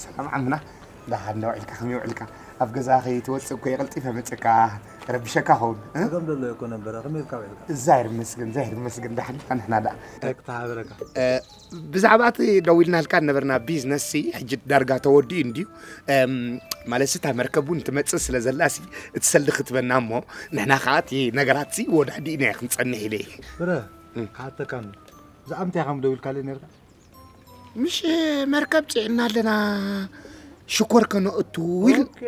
ሰላም ዓምና፣ ደሓን ዶ ውዒልካ? ከመይ ውዒልካ? ኣብ ገዛ ከይትወጽእ እኮ እየ ቀልጢፈ መጽካ፣ ረቢሸካ ኸውን፣ እ? ጸገም ዘሎ እኮ ነበረ። ከመይ ኢልካ ውዒልካ? እዛ ይመስገን፣ እዛ ይመስገን፣ ደሓን ኢና ንሕና ደኣ። እንታይ ክተሓባበረካ? እ፣ ብዛዕባ እቲ ደዊልናልካ ነበርና ቢዝነስ ሲ፣ ሕጂ ዳርጋ ተወዲኡ እንድዩ። እም፣ ማለት ሲ፣ እታ መርከብ እውን ትመጽእ ስለ ዘላ ሲ፣ እቲ ሰልዲ ክትበና እሞ፣ ንሕና ከኣ እቲ ነገራት ሲ፣ ወዳዲእና ክንጸንሕ ኢለ እየ። ብረ፣ እም። ክሓተካ ኣሎ። ብዛዕባ እንታይ ከም ደዊልካለይ ነርካ? ምሽ መርከብ ጽዕና ኣለና፣ ሽኮር ከነእቱ ኢል-፣ ኦኬ።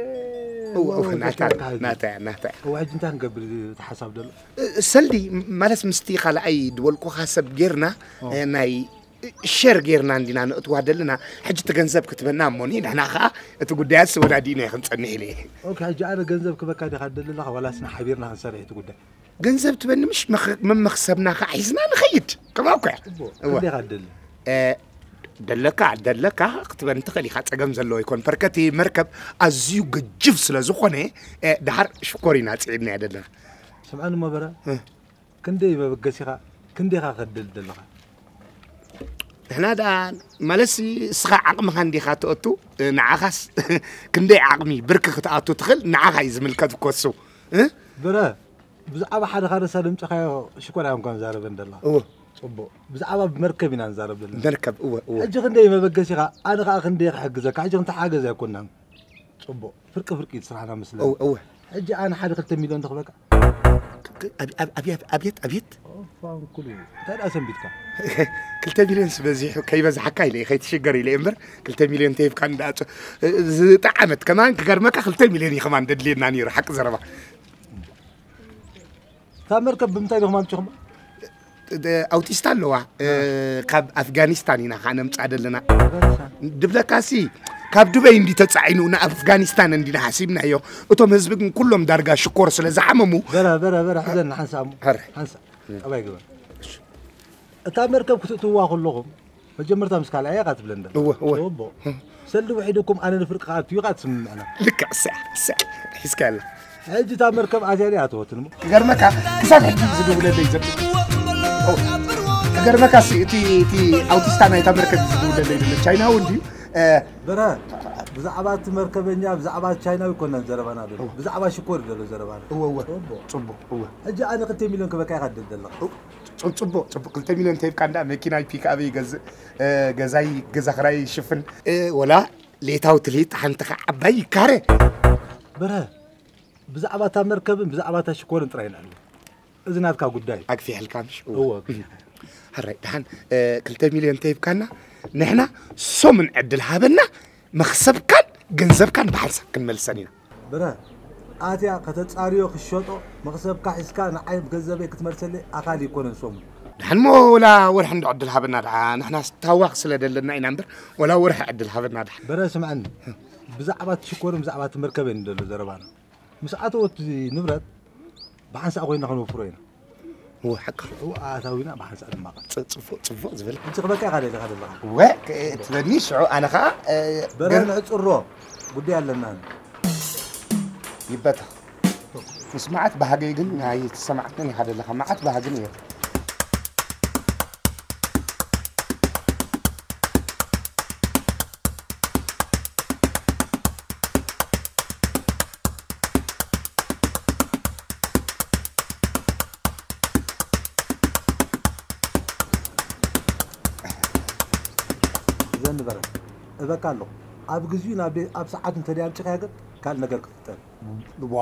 እወ፣ እወ፣ እወ፣ ናታ፣ ሽኮር ካሕዚ። ናታ፣ ናታ። እወ፣ ሕጂ እንታይ ክንገብር እዩ እቲ ሓሳብ ዘሎ? እ፣ ሰልዲ፣ ማለት ምስቲ ካልኣይ ድበልኩኻ ሰብ ጌርና፣ ኦ። እ፣ ናይ ሸር ጌርና እንዲና ነእትዋ ደለና። ሕጂ እቲ ገንዘብ ክትበና እሞኒ፣ ንሕና ኸኣ እቲ ጉዳያት ወዳዲእና እዩ ክንጸንሕ ኢለ እየ። ኦኬ፣ ሕጂ ኣነ ገንዘብ ክበካ ዲኻ ደሊ ኣለኻ፣ ዋላስ ንሓቢርና ክንሰርሕ እቲ ጉዳይ? ገንዘብ ትበኒ ምሽ መኽ-፣ መመኽሰብና ከዓ ሒዝና ንኸይድ። ከምኣ እኮ እያ። ጽቡቕ። እወ። ክንደይ ኢኻ ትደሊ? እ፣ ደለካ፣ ደለካ ክትበኒ ትኽእል ኢኻ። ጸገም ዘለዎ ኣይኮን። በርከቲ መርከብ ኣዝዩ ገጅፍ ስለ ዝኾነ፣ እ፣ ደሓር ሽኮር ኢና ጽዒድናዮ ዘለና። ስምዐኒ እሞ በረ፣ እ። ክንደይ መበገሲኻ፣ ክንደይ ኢኻ ክትደሊ ዘለኻ? ንሕና ደኣ ማለትሲ እስኻ ዓቕምኻ እንዲኻ ትእቱ፣ እ፣ ንዓኻስ ክንደይ ዓቕሚ ብርኪ ክትኣቱ ትኽእል፣ ንዓኻ እዩ ዝምልከት እኮ እሱ። እ? በረ፣ ብዛዕባ ሓደ ሓደ ሳልምጨኻዮ ሽኮር እያ እኳ ንዛረበን ደላ። እወ። ጽቡቕ። ብዛዕባ መርከብ ኢና ንዛረብ ዘለና። መርከብ፣ እወ፣ እወ። ሕጂ ክንደይ መበገሲኻ፣ ኣነ ኸኣ ክንደይ ክሕግዘካ፣ ሕጂ ክንተሓገዝ ኣይኮናን። ጽቡቕ። ፍርቂ ፍርቂ ስራሕና መስለኒ። እወ፣ እወ። ሕጂ ኣነ ሓደ ክልተ ሚልዮን ተኽበካ። ክ-፣ ክ-፣ ኣብ-፣ ኣብ-፣ ኣብየት፣ ኣብየት፣ ኣብየት። ኦ፣ ፋንኩሉ። እንታይ ደኣ ሰንቢትካ? ክልተ ሚልዮን ስበዚሑ ከይበዝሓካ ኢለ፣ ከይትሽገር ኢለ እምበር፣ ክልተ ሚልዮን ተሂብካ እንዳ ፅ-፣ ዝጠዓመት ከማን ክገርመካ፣ ክልተ ሚልዮን እዩ ከማን ደድልየና ነይሩ፣ ሓቂ ዘረባ። እታ መርከብ ብምንታይ ዲኹም ኣምጺኹማ? ደ-፣ ኣውቲስታ ኣለዋ። እ፣ ካብ ኣፍጋኒስታን ኢና ከኣ ነምጽኣ ዘለና። ኣፍጋኒስታን? ድብለካሲ፣ ካብ ዱበይ እንዲ ተጻዒኑ ንኣፍጋኒስታን እንዲና ሓሲብናዮ። እቶም ህዝቢ ግን ኩሎም ዳርጋ ሽኮር ስለ ዝሓመሙ። በረ፣ በረ፣ በረ፣ ሕዘን ሓንሳእ እሞ። ሕረ። ሓንሳእ። ጠባይ ግበር። እታ መርከብ ክትእትውዋ ከለኹም፣ መጀመርታ ምስ ካልኣይ ኢኻ ትብለን ደላ። እወ፣ እወ። ጽቡቕ። ሰልዲ ውሒድኩም ኣነ ንፍርቂ ክኣቱ እዩ ኢኻ ትስምምዕና። ልክዕ፣ እሰያ፣ እሰያ። ሒዝካያ ኣላ። ሕጂ እታ መርከብ ኣዝያ ድያ ትወትን እሞ? ክገርመካ፣ ክሳብ ሕጂ ዝድውለለይ ዘሎ። ኦ፣ ክገርመካ፣ ሲ፣ እቲ፣ እቲ ኣውቲስታ ናይታ መርከብ ዝድውለለይ ዘሎ ቻይናዊ እንድዩ። እ፣ በረ፣ ብዛዕባ እቲ መርከበኛ፣ ብዛዕባ ቻይናዊ ኣይኮነን ዘረባና ዘሎ። እወ። ብዛዕባ ሽኮር እዩ ዘሎ ዘረባና። እወ፣ እወ። ጽቡቕ። ጽቡቕ፣ እወ። ሕጂ ኣነ ክልተ ሚልዮን ክበካ ኢኻ ትደሊ ዘለኻ። እ፣ ጽ-፣ ጽቡቕ፣ ጽቡቕ። ክልተ ሚልዮን ተሂብካ እንዳ መኪናይ ፒክኣበይ ይገዝእ፣ እ፣ ገዛይ ገዛ ክራይ ይሽፍን። እ፣ ወላ ሌታዊ ትልሂት ሓንቲ ኸዓ ዓባይ ይካረ። በረ፣ ብዛዕባ እታ መርከብን ብዛዕባ እታ ሽኮርን ጥራይ ኢና ንብል። እዚ ናትካ ጉዳይ እዩ። ኣግፊሐልካ ምሽ? እወ፣ ኣግፊሐ። ሕራይ፣ ደሓን፣ እ፣ ክልተ ሚልዮን ተሂብካና፣ ንሕና ሰሙን ዕድል ሃበና፣ መኽሰብካን ገንዘብካን ብሓንሳብ ክንመልሰን ኢና። በረ፣ ኣትያ ከተጻርዮ ክሸጦ፣ መኽሰብካ ሒዝካ ንዓይ ገንዘበይ ክትመልሰለይ ኣኻሊ ኣይኮነን ሰሙን። ደሓን እሞ ወላ ወርሒ እንዶ ዕድል ሃበና ደኣ፣ ንሕና ታዋኽ ስለ ደለና ኢና እምበር፣ ወላ ወርሒ ዕድል ሃበና ደሓን። በረ፣ ስምዐኒ፣ ብዛዕባ እቲ ሽኮርን ብዛዕባ እቲ መርከበይን ደሎ ዘረባና። ምስ ኣተወ እቲ ንብረት ብሓንሳእ ኮይና ከነውፍሮ ኢና። እወ፣ ሓቅኻ። እወ፣ ኣታዊና ብሓንሳእ ድማ ቐ-፣ ጽ-፣ ጽፉ-፣ ጽፉቕ ዝበለ። ሕጂ ክበካ ኢኻ ደሊኻ ዘለኻ። እወ፣ ክ-፣ ትበኒ ሽዑ ኣነ ኸኣ፣ እ፣ በረ ገር- ንዕጽሮ፣ ጉዳይ ኣለና። ይበተኽ። ምስ መዓት ባህገይ ግን ኣይትሰማዕክን ኢኻ ዘለኻ። መዓት ባህግን እየ። ዘንበረ እበካ ኣለኹ። ኣብ ግዚኡ ናብ ቤት፣ ኣብ ሰዓቱ እንተደይ ኣምጺኻዮ ግን ካልእ ነገር ክፍጠር። ዋ፣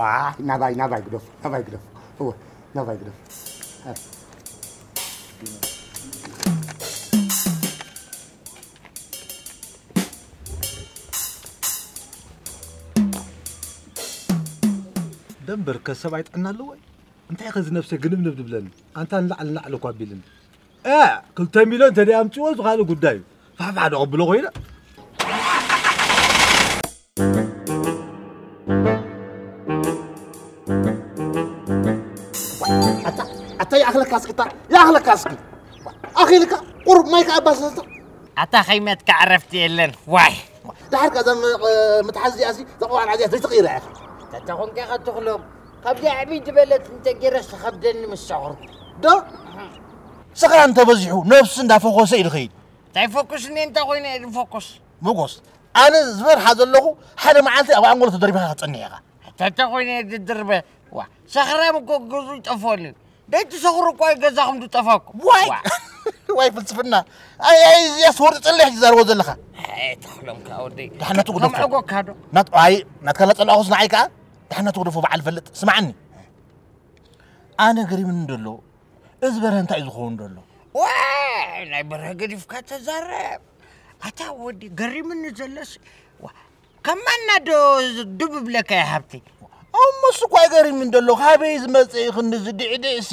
ናባይ፣ ናባይ ግደፉ፣ ናባይ ግደፉ። እወ፣ ናባይ ግደፉ። ደንበርከ ሰብኣይ ጥዕና ኣለዎ ወይ? እንታይ ከዚ ነብሰ ግንብንብ ድብለኒ? ኣንታ ንላዕሊ ንላዕሊ እኳ ኣቢልኒ። እ፣ ክልተ ሚልዮን ተደይ ኣምጽዎ፣ እዚ ካልእ ጉዳይ እዩ። ፋሕፋሕ ዶ ኣቕብሎ ኮይነ? ኣታ፣ ኣታ ይኣኽለካ እስኪ፣ ኣታ ይኣኽለካ እስኪ። ኣኺልካ ቁሩብ ማይ ከኣ ኣባሰልታ። ኣታ ኸይመትካ ዕረፍቲ የለን። ዋይ። ድሓር ከዛ ምትሓዝ እዚኣሲ ዘቕዋን ዓዚያ ዘይትቕይራ ኢኻ። ተተኾንካ ኢኻ ትኽሎም። ካብዚኣ ዕብይ ዝበለት እንተገይረስ ኸብደኒ ምስ ሰኽርኩ። ዶ ሰኽራ እንተበዚሑ ነብሱ እንዳፈኾሰ እዩ ዝኸይድ። እንታይ ፎኩስ እኒ እንታይ ኮይነ እየ ዝፎኩስ? ሞጎስ፣ ኣነ ዝፈርሓ ዘለኹ ሓደ መዓልቲ ኣብ ኣንጎሎ ተደሪብኻ ክትጸንሕ ኢኻ። ተተ ኮይነ እየ ዝድርበ። ዋ ሰኽራም እኮ ገዙ ይጠፈሉ። ደይቲ ሰኽሩ እኮ እዩ ገዛኹም ዝጠፋኩም። ዋይ ዋይ ፍልስፍና። ኣይ ኣይ እዚያስ ወርቂ ጸሊሕ ዝዛርቦ ዘለኻ። ተኽሎም ከዓ ወደይ ድሕነቱ ግደፎ። ከምዕጎካ ዶ? ናት ኣይ ናትካ ለጸላኹስ ንዓይ ከዓ ድሕነቱ ግደፎ በዓል ፈልጥ። ስማዕኒ ኣነ ገሪምኒ ደሎ እዚ በርሀ እንታይ እዩ ዝኸውን ደሎ? ዋ ናይ በርሀ ገዲፍካ ተዛረብ። ኣታ ወዲ ገሪምኒ ዘሎስ ዋ፣ ከማና ዶ ድብ ብለካ እየ ሃብተይ። እሞ እሱ እኳ ኣይገሪምን ደሎ፣ ካበይ ዝመፀ እዩ ክንድዚ ድዕድዕሲ?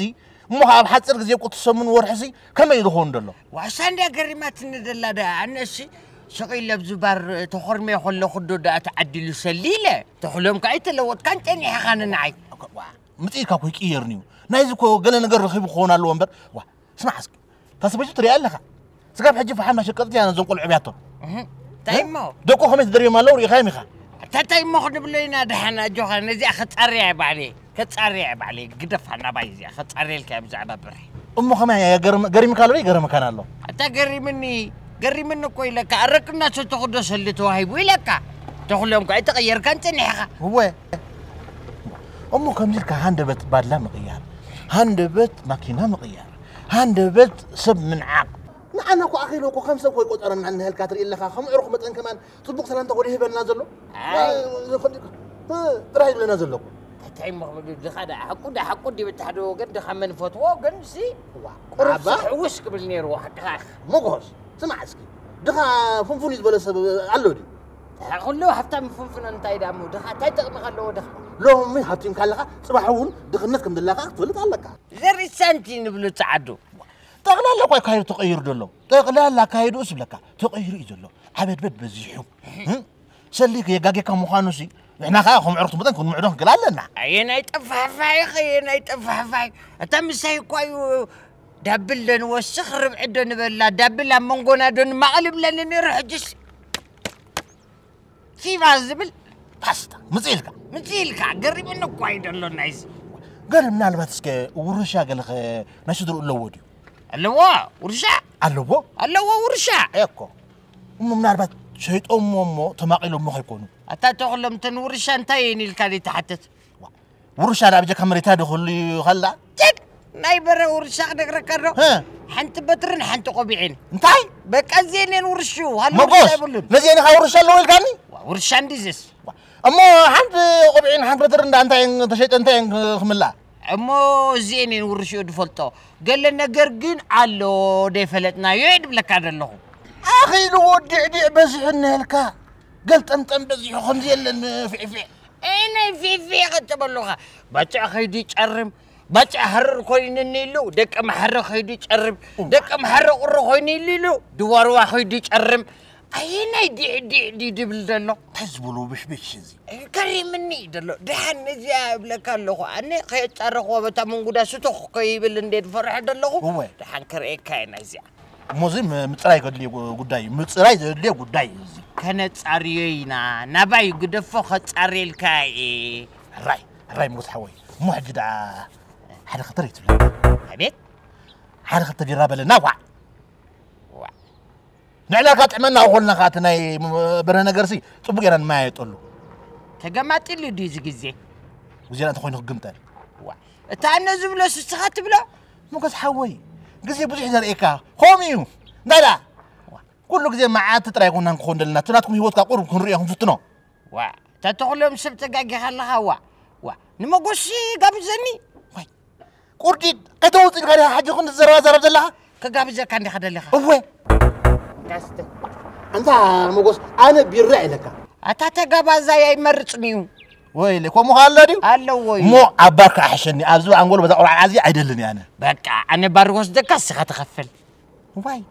እሞ ኣብ ሓፂር ግዜ ቁቲ ሰሙን ወርሕሲ ከመይ እዩ ዝኸውን ደሎ? ዋሳ እንድያ ገሪማትኒ ደላ ደኣ ኣነሲ ስቕ ኢለ ኣብዚ ባር ተኾርምየ ከለኹ ዶ ደኣ ተዓዲሉ ሰሊ ኢለ ተኽሎም ከኣ ኣይተለወጥካን ጨኒሕኻ ንንዓይ። ምፅኢትካ እኮ ይቅየርኒ እዩ። ናይዚ እኮ ገለ ነገር ረኺቡ ክኸውን ኣለዎ እምበር። ዋ ስማዕ እስኪ፣ እታ ሰበይቱ ትሪኣ ኣለኻ? ስጋብ ሕጂ ፈሓም እናሸቀጥት እያ ነዞም ቆልዑ ዕብያቶም። እህ፣ እንታይ እሞ? ደቁ ከመይ ተደርብዮም ኣለዉ ርኢኻዮም ኢኻ? እንታይ እንታይ እሞ ክንብሎ ኢና ደሓን ኣጆኻ፣ ነዚኣ ከጻርያ እየ ባዕለይ፣ ከጻርያ እየ ባዕለይ፣ ግደፋ ናባይ እዚኣ፣ ከጻርየልካ እየ ብዛዕባ ብርሒ። እሞ ከመይ እያ ገርም- ገሪምካ ኣሎ ዶ ይገርመካን ኣሎ? ኣታ ገሪምኒ፣ ገሪምኒ እኮ ኢለካ፣ ኣረቂ እናሰተኹ ዶ ሰሊ ተዋሂቡ ኢለካ፣ ተኽሎም ከ ኣይተቐየርካን ጸኒሕኻ። እወ። እሞ ከምዚ ኢልካ ሃንደበት ባድላ ምቕያር፣ ሃንደበት ማኪና ምቕያር፣ ሃንደበት ሰብ ምንዓቕ። ንዓና እኮ ኣኺሉ እኮ ከም ሰብ እኮ ይቆጸረና እንሀልካ ትርኢ ኣለኻ። ከም ዕሩኽ መጠን ከማን ጽቡቕ ሰላምታ እኮ ይህበና ዘሎ። ኣይ። እ፣ ጥራሕ ይብለና ዘሎ እኮ። እንታይ እሞ ክብል ድኻ ደኣ ሓቁ ዳ ሓቁ ድዩ ብታሕደ ወገን ድኻ መን ፈትዎ ግን ሲ ዋ፣ ቁሩብ ኣባ። ሕውስ ክብል ነይርዎ ሓቅኻ። ሞጎስ፣ ስማዕ እስኪ። ድኻ ፍንፉን እዩ ዝበለ ሰብ ኣሎ ድዩ? ድኻ ኩሉ ሃብታም ፍንፉን እንታይ ደኣ እሞ ድኻ እንታይ ጥቕሚ ከለዎ ድኻ? ሎሚ ሃብቲምካ ኣለኻ፣ ጽባሕ እውን ድኽነት ከም ደላካ ክትፈልጥ ኣለካ። ዘሪሳንቲ ንብሉ ጸዓዱ። ጠቕላላ እኳ ኣካይዱ ተቐይሩ ዘሎ። ጠቕላላ ኣካይዱኡ ስብለካ ተቐይሩ እዩ ዘሎ። ዓበድበድ በዚሑ። እም? ሰሊክ የጋጌካ ምዃኑ ሲ ንሕና ከኣ ከም ዕሩኽቲ መጠን ክንምዕዶ ክንክእል ኣለና። ኣየ ናይ ጠፋሕፋሕ ኢኺ፣ ኣየ ናይ ጠፋሕፋሕ። እታ ምሳይ እኳ እዩ ዳብል ዶ ንወስኽ ርብዒ ዶ ንበላ፣ ዳብል ኣብ መንጎና ዶ ንማቐል ይብለኒ ነይሩ፣ ሕጅስ ፊባ ዝብል ፓስታ ምጽእ ኢልካ። ምጽእ ኢልካ፣ ገሪሙኒ እኳ እዩ ዘሎ ናይዚ። ገለ ምናልባት እስከ ውርሻ ገለኸ ናይ ስድርኡ ኣለዎ ድዩ? ኣለዎ ውርሻ ኣለዎ ኣለዎ ውርሻ እኮ እሞ ምናልባት ሸይጦሞ እሞ ተማቒሎሞ ከይኮኑ ኣታ ተኽሎም እተን ውርሻ እንታይ እየን ኢልካ ዘይትሓትት ውርሻ ዳ ብጀካ መሬታ ዶ ክህሉ እዩ ከላ ጭድ ናይ በረ ውርሻ ክነግረካ ዶ እ። ሓንቲ በትርን ሓንቲ ቆቢዕን እንታይ በቃ እዚኤን እየን ውርሹ ሃሎ ውርሻ መጎስ የብሉን ነዚአን ኢኻ ውርሻ ኣለዎ ኢልካኒ ዋ ውርሻ እንዲዝስ እሞ ሓንቲ ቆቢዕን ሓንቲ በትርን ዳ እንታይ እየን ተሸይጠ እንታይ እየን ክምላ እሞ እዚኤን እየን ውርሽኡ ዝፈልጦ። ገለ ነገር ግን ኣሎ ደይፈለጥናዮ እየ ድብለካ ዘለኹ። ኣኺልዎ ዲዕዲዕ በዚሑ እነሀልካ ገልጠምጠም በዚሑ ከምዚ የለን ፊዕፊዕ። ኣይ ናይ ፊፊ ኸተበሉኻ ባጭዕ ኸይዱ ይጨርም ባጭዕ ሃረር ኮይኑኒ ኢሉ ደቂ መሓረ ኸይዱ ይጨርም ደቂ መሓረ ቁሪ ኮይኑ ኢሉ ኢሉ ድዋርዋ ኸይዱ ይጨርም ኣየናይ ዲዕዲዕ ድዩ ድብል ዘሎ? እንታይ ዝበሉ ብሽብሽ እዚ? ከሪምኒ እዩ ዘሎ። ደሓን ነዚኣ እብለካ ኣለኹ። ኣነ ከየጻረኽዎ በታ መንጉዳ ስቱኽ ከይብል እንዴ ዝፈርሐ ዘለኹ። እወ። ደሓን ከርእየካ እየ ናይዚኣ። እሞ እዚ ም- ምጽራይ ከድልዮ ጉ- ጉዳይ እዩ። ምጽራይ ዘድልዮ ጉዳይ እዩ እዚ። ከነጻርዮ ኢና። ናባይ ግደፎ ከጻርየልካ እየ። ሕራይ ሕራይ ሞት ሓወይ። እሞ ሕጂ ደኣ ሓደ ክልተ ርኢት ትብለኒ። ኣቤት። ሓደ ክልተ ቢራ በለና ዋዕ። ዋዕ። ንዕላካ ጥዕመና ኣኾልና ከኣ እቲ ናይ በረ ነገርሲ ጽቡቅ ጌርና ንመያየጠሉ። ተገማጢሉ ድዩ እዚ ግዜ? ግዜና እንተኾይኑ ክግምጠል። ዋ፣ እታ ኣነ ዝብሎ ስስኻ ትብሎ? ሞገስ ሓወይ፣ ግዜ ብዙሕ ዘርእየካ። ኾም እዩ። እንታይ ደኣ? ኩሉ ግዜ መዓት ጥራይ ኣይኮናን ክኾን ደለና። እቲ ናትኩም ህይወት ከኣ ቁሩብ ክንርእዮ ክንፍትኖ። ዋ፣ እታ ተኽሎም ሰብ ተጋጊኻ ኣለኻ። ዋ፣ ዋ፣ ንመጎስ ጋብዘኒ። ዋይ፣ ቁርዲድ ከይተውፅእ ኢልካ ዲኻ ሕጂ ክንዲ ዘረባ ዘረብ ዘለኻ? ከጋብዘካ እንዲኻ ደሊኻ። እወ። ጋስተ። ኣንታ ሞጎስ ኣነ ቢራ ኢለካ። ኣታ ተጋባዛይ ኣይመርጽን እዩ። ወይለ ከምኡ ኣሎ ድዩ? ኣለዎ እዩ። እሞ ኣብ ባር ከዓ ሕሸኒ ኣብዚ ኣንጎሎ በዛ ቁርዓን ኣዝየ ኣይደልን እየ ኣነ። በቃ ኣነ ባር ወስደካ እስኻ ትኸፍል። ዋይ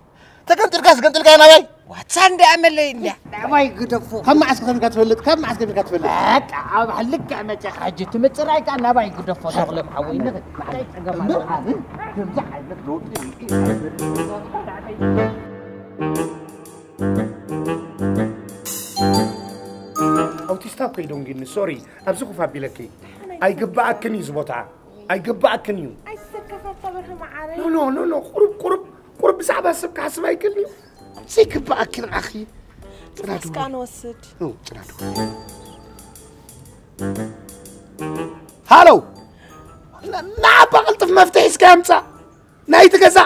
ተገንጥልካስ ገንጥልካ ናባይ ዋትሳን ደኣ መለይ እንድያ ናባይ ግደፎ ካብ መዓስ ከቢርካ ትፈልጥ ካብ መዓስ ከቢርካ ትፈልጥ በቃ ኣብ ልክዕ መጨኻ ሕጂ ትምፅራይ ከዓ ናባይ ግደፎ ተኽሎም ሓወይ ንኽድ እንታይ ፀገም ኣለካ ከምዚ ዓይነት ለውጢ ደንጊኒ፣ ሶሪ፣ ኣብዚ ኮፍ ኣቢለኪ። ኣይግባኣክን እዩ እዚ ቦታ። ኣይግባኣክን እዩ። ኣይትሰከፍ ኣታ በርሀ መዓረይ። ኖ፣ ኖ፣ ኖ፣ ኖ፣ ቁሩብ፣ ቁሩብ፣ ቁሩብ ብዛዕባ ሰብ ክሓስብ ኣይክእልን እዩ። ዘይግባኣኪ ንዓኺ። ጽናዱ። ንፋስ ከኣ ንወስድ። ኖ፣ ጽናዱ። ሃሎ። ና፣ ና፣ ኣባ ቅልጥፍ መፍትሒ እስከ ኣምጻ። ናይቲ ገዛ።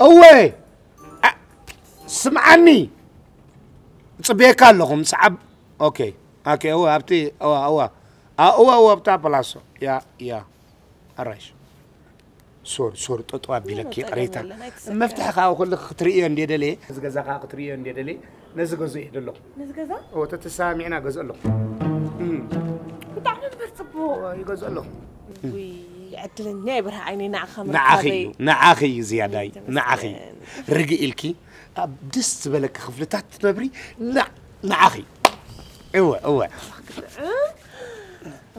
እወ። ኣ-፣ ስምዓኒ። ጽብየካ ኣለኹ፣ ምስ ዓብ-፣ ኦኬ፣ ኦኬ፣ እወ፣ ኣብቲ፣ እወ፣ እወ። ኣ-፣ እወ፣ እወ፣ ኣብታ ፕላሶ። ያ፣ ያ። ኣራይሽ። ሶሪ፣ ሶሪ፣ ጠጠው ኣቢለኪ፣ ይቕሬታ። መፍትሒ ከዓ ኩሉ ክትርእዮ እንድየ ደልየ። ነዚ ገዛ ከዓ ክትርእዮ እንድየ ደልየ። ነዚ ገዝኦ እየ ደለኹ። ነዚ ገዛ? እወ፣ ተተሰማሚዕና ገዝኦ ኣለኹ። እም። ብጣዕሚ እምበር ጽቡቕ። እወ፣ ይገዝኦ ኣለኹ። ውይ፣ ዕድለኛ እየ ብርሃ ዓይነይ፣ ንዓኻ ንዓኺ ምርካበይ። እዩ፣ ንዓኺ እዩ ዝያዳይ፣ ንዓኺ። ተመስገን። ርግእ ኢልኪ፣ ኣብ ደስ ዝበለኪ ክፍልታት ትነብሪ፣ ና-፣ ንዓኺ። እወ፣ እወ።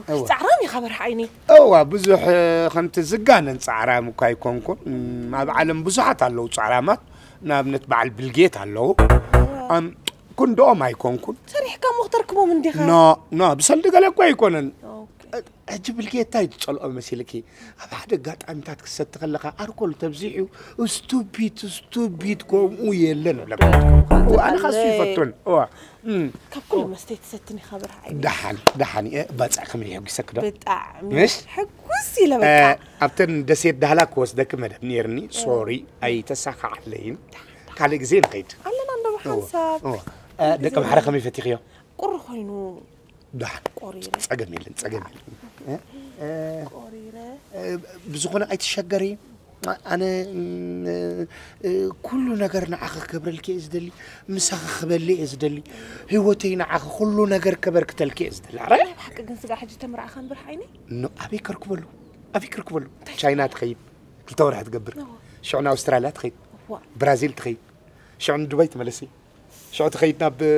እወ። ጻዕራም ኢኻ በርሃ ዓይኒ። እዋ፣ ብዙሕ፣ እ፣ ከምቲ ዝጋነን ጻዕራም እኳ ኣይኮንኩን። እም፣ ኣብ ዓለም ብዙሓት ኣለዉ ጻዕራማት። ንኣብነት በዓል ቢልጌት ኣለዉ። እዋ። ኣም፣ ክንድኦም ኣይኮንኩን። ሰሪሕካ እሞ ክተርክቦም እንዲኻ። ኖ፣ ኖ፣ ብሰልዲ ገለ እኮ ኣይኮነን። ኦኬ። እ፣ ሕጂ ቢልጌት እንታይ ትጸልኦ መሲልኪ? ኣብ ሓደ ኣጋጣሚታት ክሰቲ ከለኻ ኣልኮል ተብዚሑ፣ ስቱፒድ፣ ስቱፒድ፣ ከምኡ የለን እብለካ። እዋ፣ ኣነ ኻሱ ይፈቱን። እዋ። እም። ካብ ኩሉ መስተ ትሰትኒ ኢኻ በርሃ ዓይኒ። ደሓን፣ ደሓን እየ። ባጽዕ ከመይ የሐጒሰኪ ዶ? ብጣዕሚ ምሽ? ሕጉስ ኢለ እ፣ በቃ። ኣብተን ደሴት ዳህላክ ክወስደኪ መደብ ነይርኒ። ሶሪ፣ ኣይተሳካዓለይን። ካልእ ግዜ ንኸይድ። ኣለና እንዶ እዎ፣ ብሓንሳብ። እዎ። እ፣ ደቂ ማሕረ ከመይ ፈቲኽዮ? ቁሪ ኮይኑ ደሓን። ቆሪረ። ጸገም የለን፣ ጸገም የለን። እ፣ እ፣ ቆሪረ። እ፣ ብዝኾነ ኣይትሸገሪ። ኣነ፣ እ፣ እ፣ ኩሉ ነገር ንዓኺ ክገብረልኪ እየ ዝደሊ፣ ምሳኺ ክበሊ እየ ዝደሊ፣ ህይወተይ ንዓኺ ኩሉ ነገር ከበርክተልኪ እየ ዝደሊ። ኣረ? ናይ ብሓቂ ግን ስጋ ሕጂ ተምርዓኻ እምበር ዓይነይ? ኖ፣ ኣበይ ከርክበሉ? ኣበይ ከርክበሉ? እንታይ ቻይና ትኸይድ፣ ክልተ ወርሒ ትገብር። እዎ። ሽዑ ንኣውስትራልያ ትኸይድ። እዋ። ብራዚል ትኸይድ። ሽዑ ንዱባይ ትመለሲ። ሽዑ ትኸይድ ናብ፣ እ፣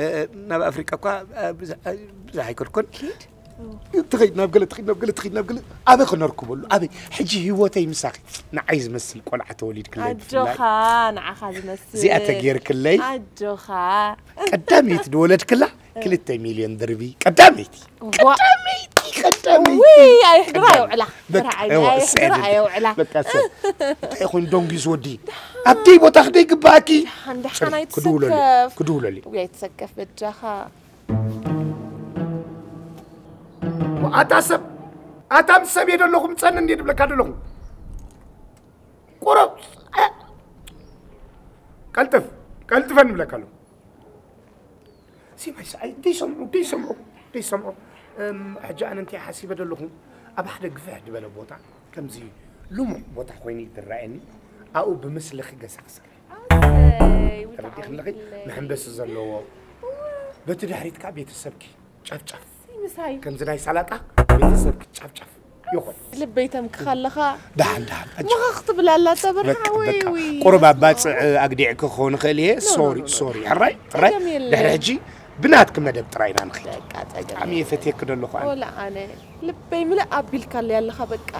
እ፣ ናብ ኣፍሪቃ እኳ፣ እ፣ ብዛ-፣ እ፣ ብዙሕ ኣይከድኩን። ኪድ? ትኸይድ ናብ ገለ፣ ትኸይድ ናብ ገለ፣ ትኸይድ ናብ ገለ። ኣበይ ክነርክበሉ? ኣበይ? ሕጂ ህይወተይ ምሳኺ። ንዓይ ዝመስል ቆልዓ ተወሊድክለይ ብፍላይ። ኣጆኻ፣ ንዓኻ ዝመስል። እዚኣ ተጌርክለይ። ኣጆኻ። ቀዳመይቲ ዝወለድክላ ክልተ ሚልዮን ድርቢ። ቀዳመይቲ። ዋ። ቀዳመይቲ፣ ቀዳመይቲ። ውይ፣ ኣየሕድራ የውዕላ። በቃ፣ ብርሃ ዓይኒ፣ እዋ፣ ኣየሕድራ እሰይ፣ የውዕላ። በቃ፣ እሰይ። እንታይ ይኹን ደንጊዩ ዝወዲ? ኣብደይ ቦታ ክደይ ግባኣኪ? ደሓን፣ ደሓን፣ ጽሪ፣ ክድውለሉ፣ ኣይትሰከፍ። ክድውለሉ። ውይ፣ ኣይትሰከፍ በጃኻ። ኣታ ሰብ፣ ኣታ ምስ ሰብ እየ ደለኹ፣ ምጸኒ እንድየ ድብለካ ደለኹ። ቁሩብ፣ ቀልጥፍ፣ ቀልጥፈኒ እብለካ ኣለኹ። ሲማይ ሰኣይ፣ ደይሰምዑ፣ ደይሰምዑ፣ ደይሰምዑ። እም፣ ሕጂ ኣነ እንታይ ሓሲበ ደለኹ? ኣብ ሓደ ግፍሕ ዝበለ ቦታ፣ ከምዚ ልሙዕ ቦታ ኮይኑ እዩ ዝረኣየኒ። ኣብኡ ብምስልኺ ገዛ ክሰርሕ። ኣሰይ፣ ተረዲእክኒ ኣለኺ? መሐንበሲ ዘለዎ። በቲ ድሕሪት ከዓ ቤተሰብኪ፣ ጫፍ ጫፍ። ምሳይ። ከምዚ ናይ ሳላጣ ቤተሰብኪ፣ ጫፍ ጫፍ። ይኹን። ልበይ ተምክኻ ኣለኻ። ደሓን፣ ደሓን። ሕጂ መኸኽ ትብል ኣላ፣ ተበርሃ፣ በቃ፣ ወይ፣ በቃ። ወይ። ቁሩብ ኣባጽዕ ኣግዲዕኪ ክኸውን ይኽእል እየ። ኖ፣ ኖ፣ ሶሪ፣ ኖ፣ ኖ። ሶሪ። ሕራይ፣ ሕራይ። ጸገም የለን። ድሕሪ ሕጂ ብናትኪ መደብ ጥራይ ኢና ንኸይድ። በቃ፣ ጸገም ብጣዕሚ እየ የለን። ፈትየኪ ደለኹ ኣነ። ወላ ኣነ። ልበይ ምልእ ኣቢልካለይ ኣለኻ፣ በቃ።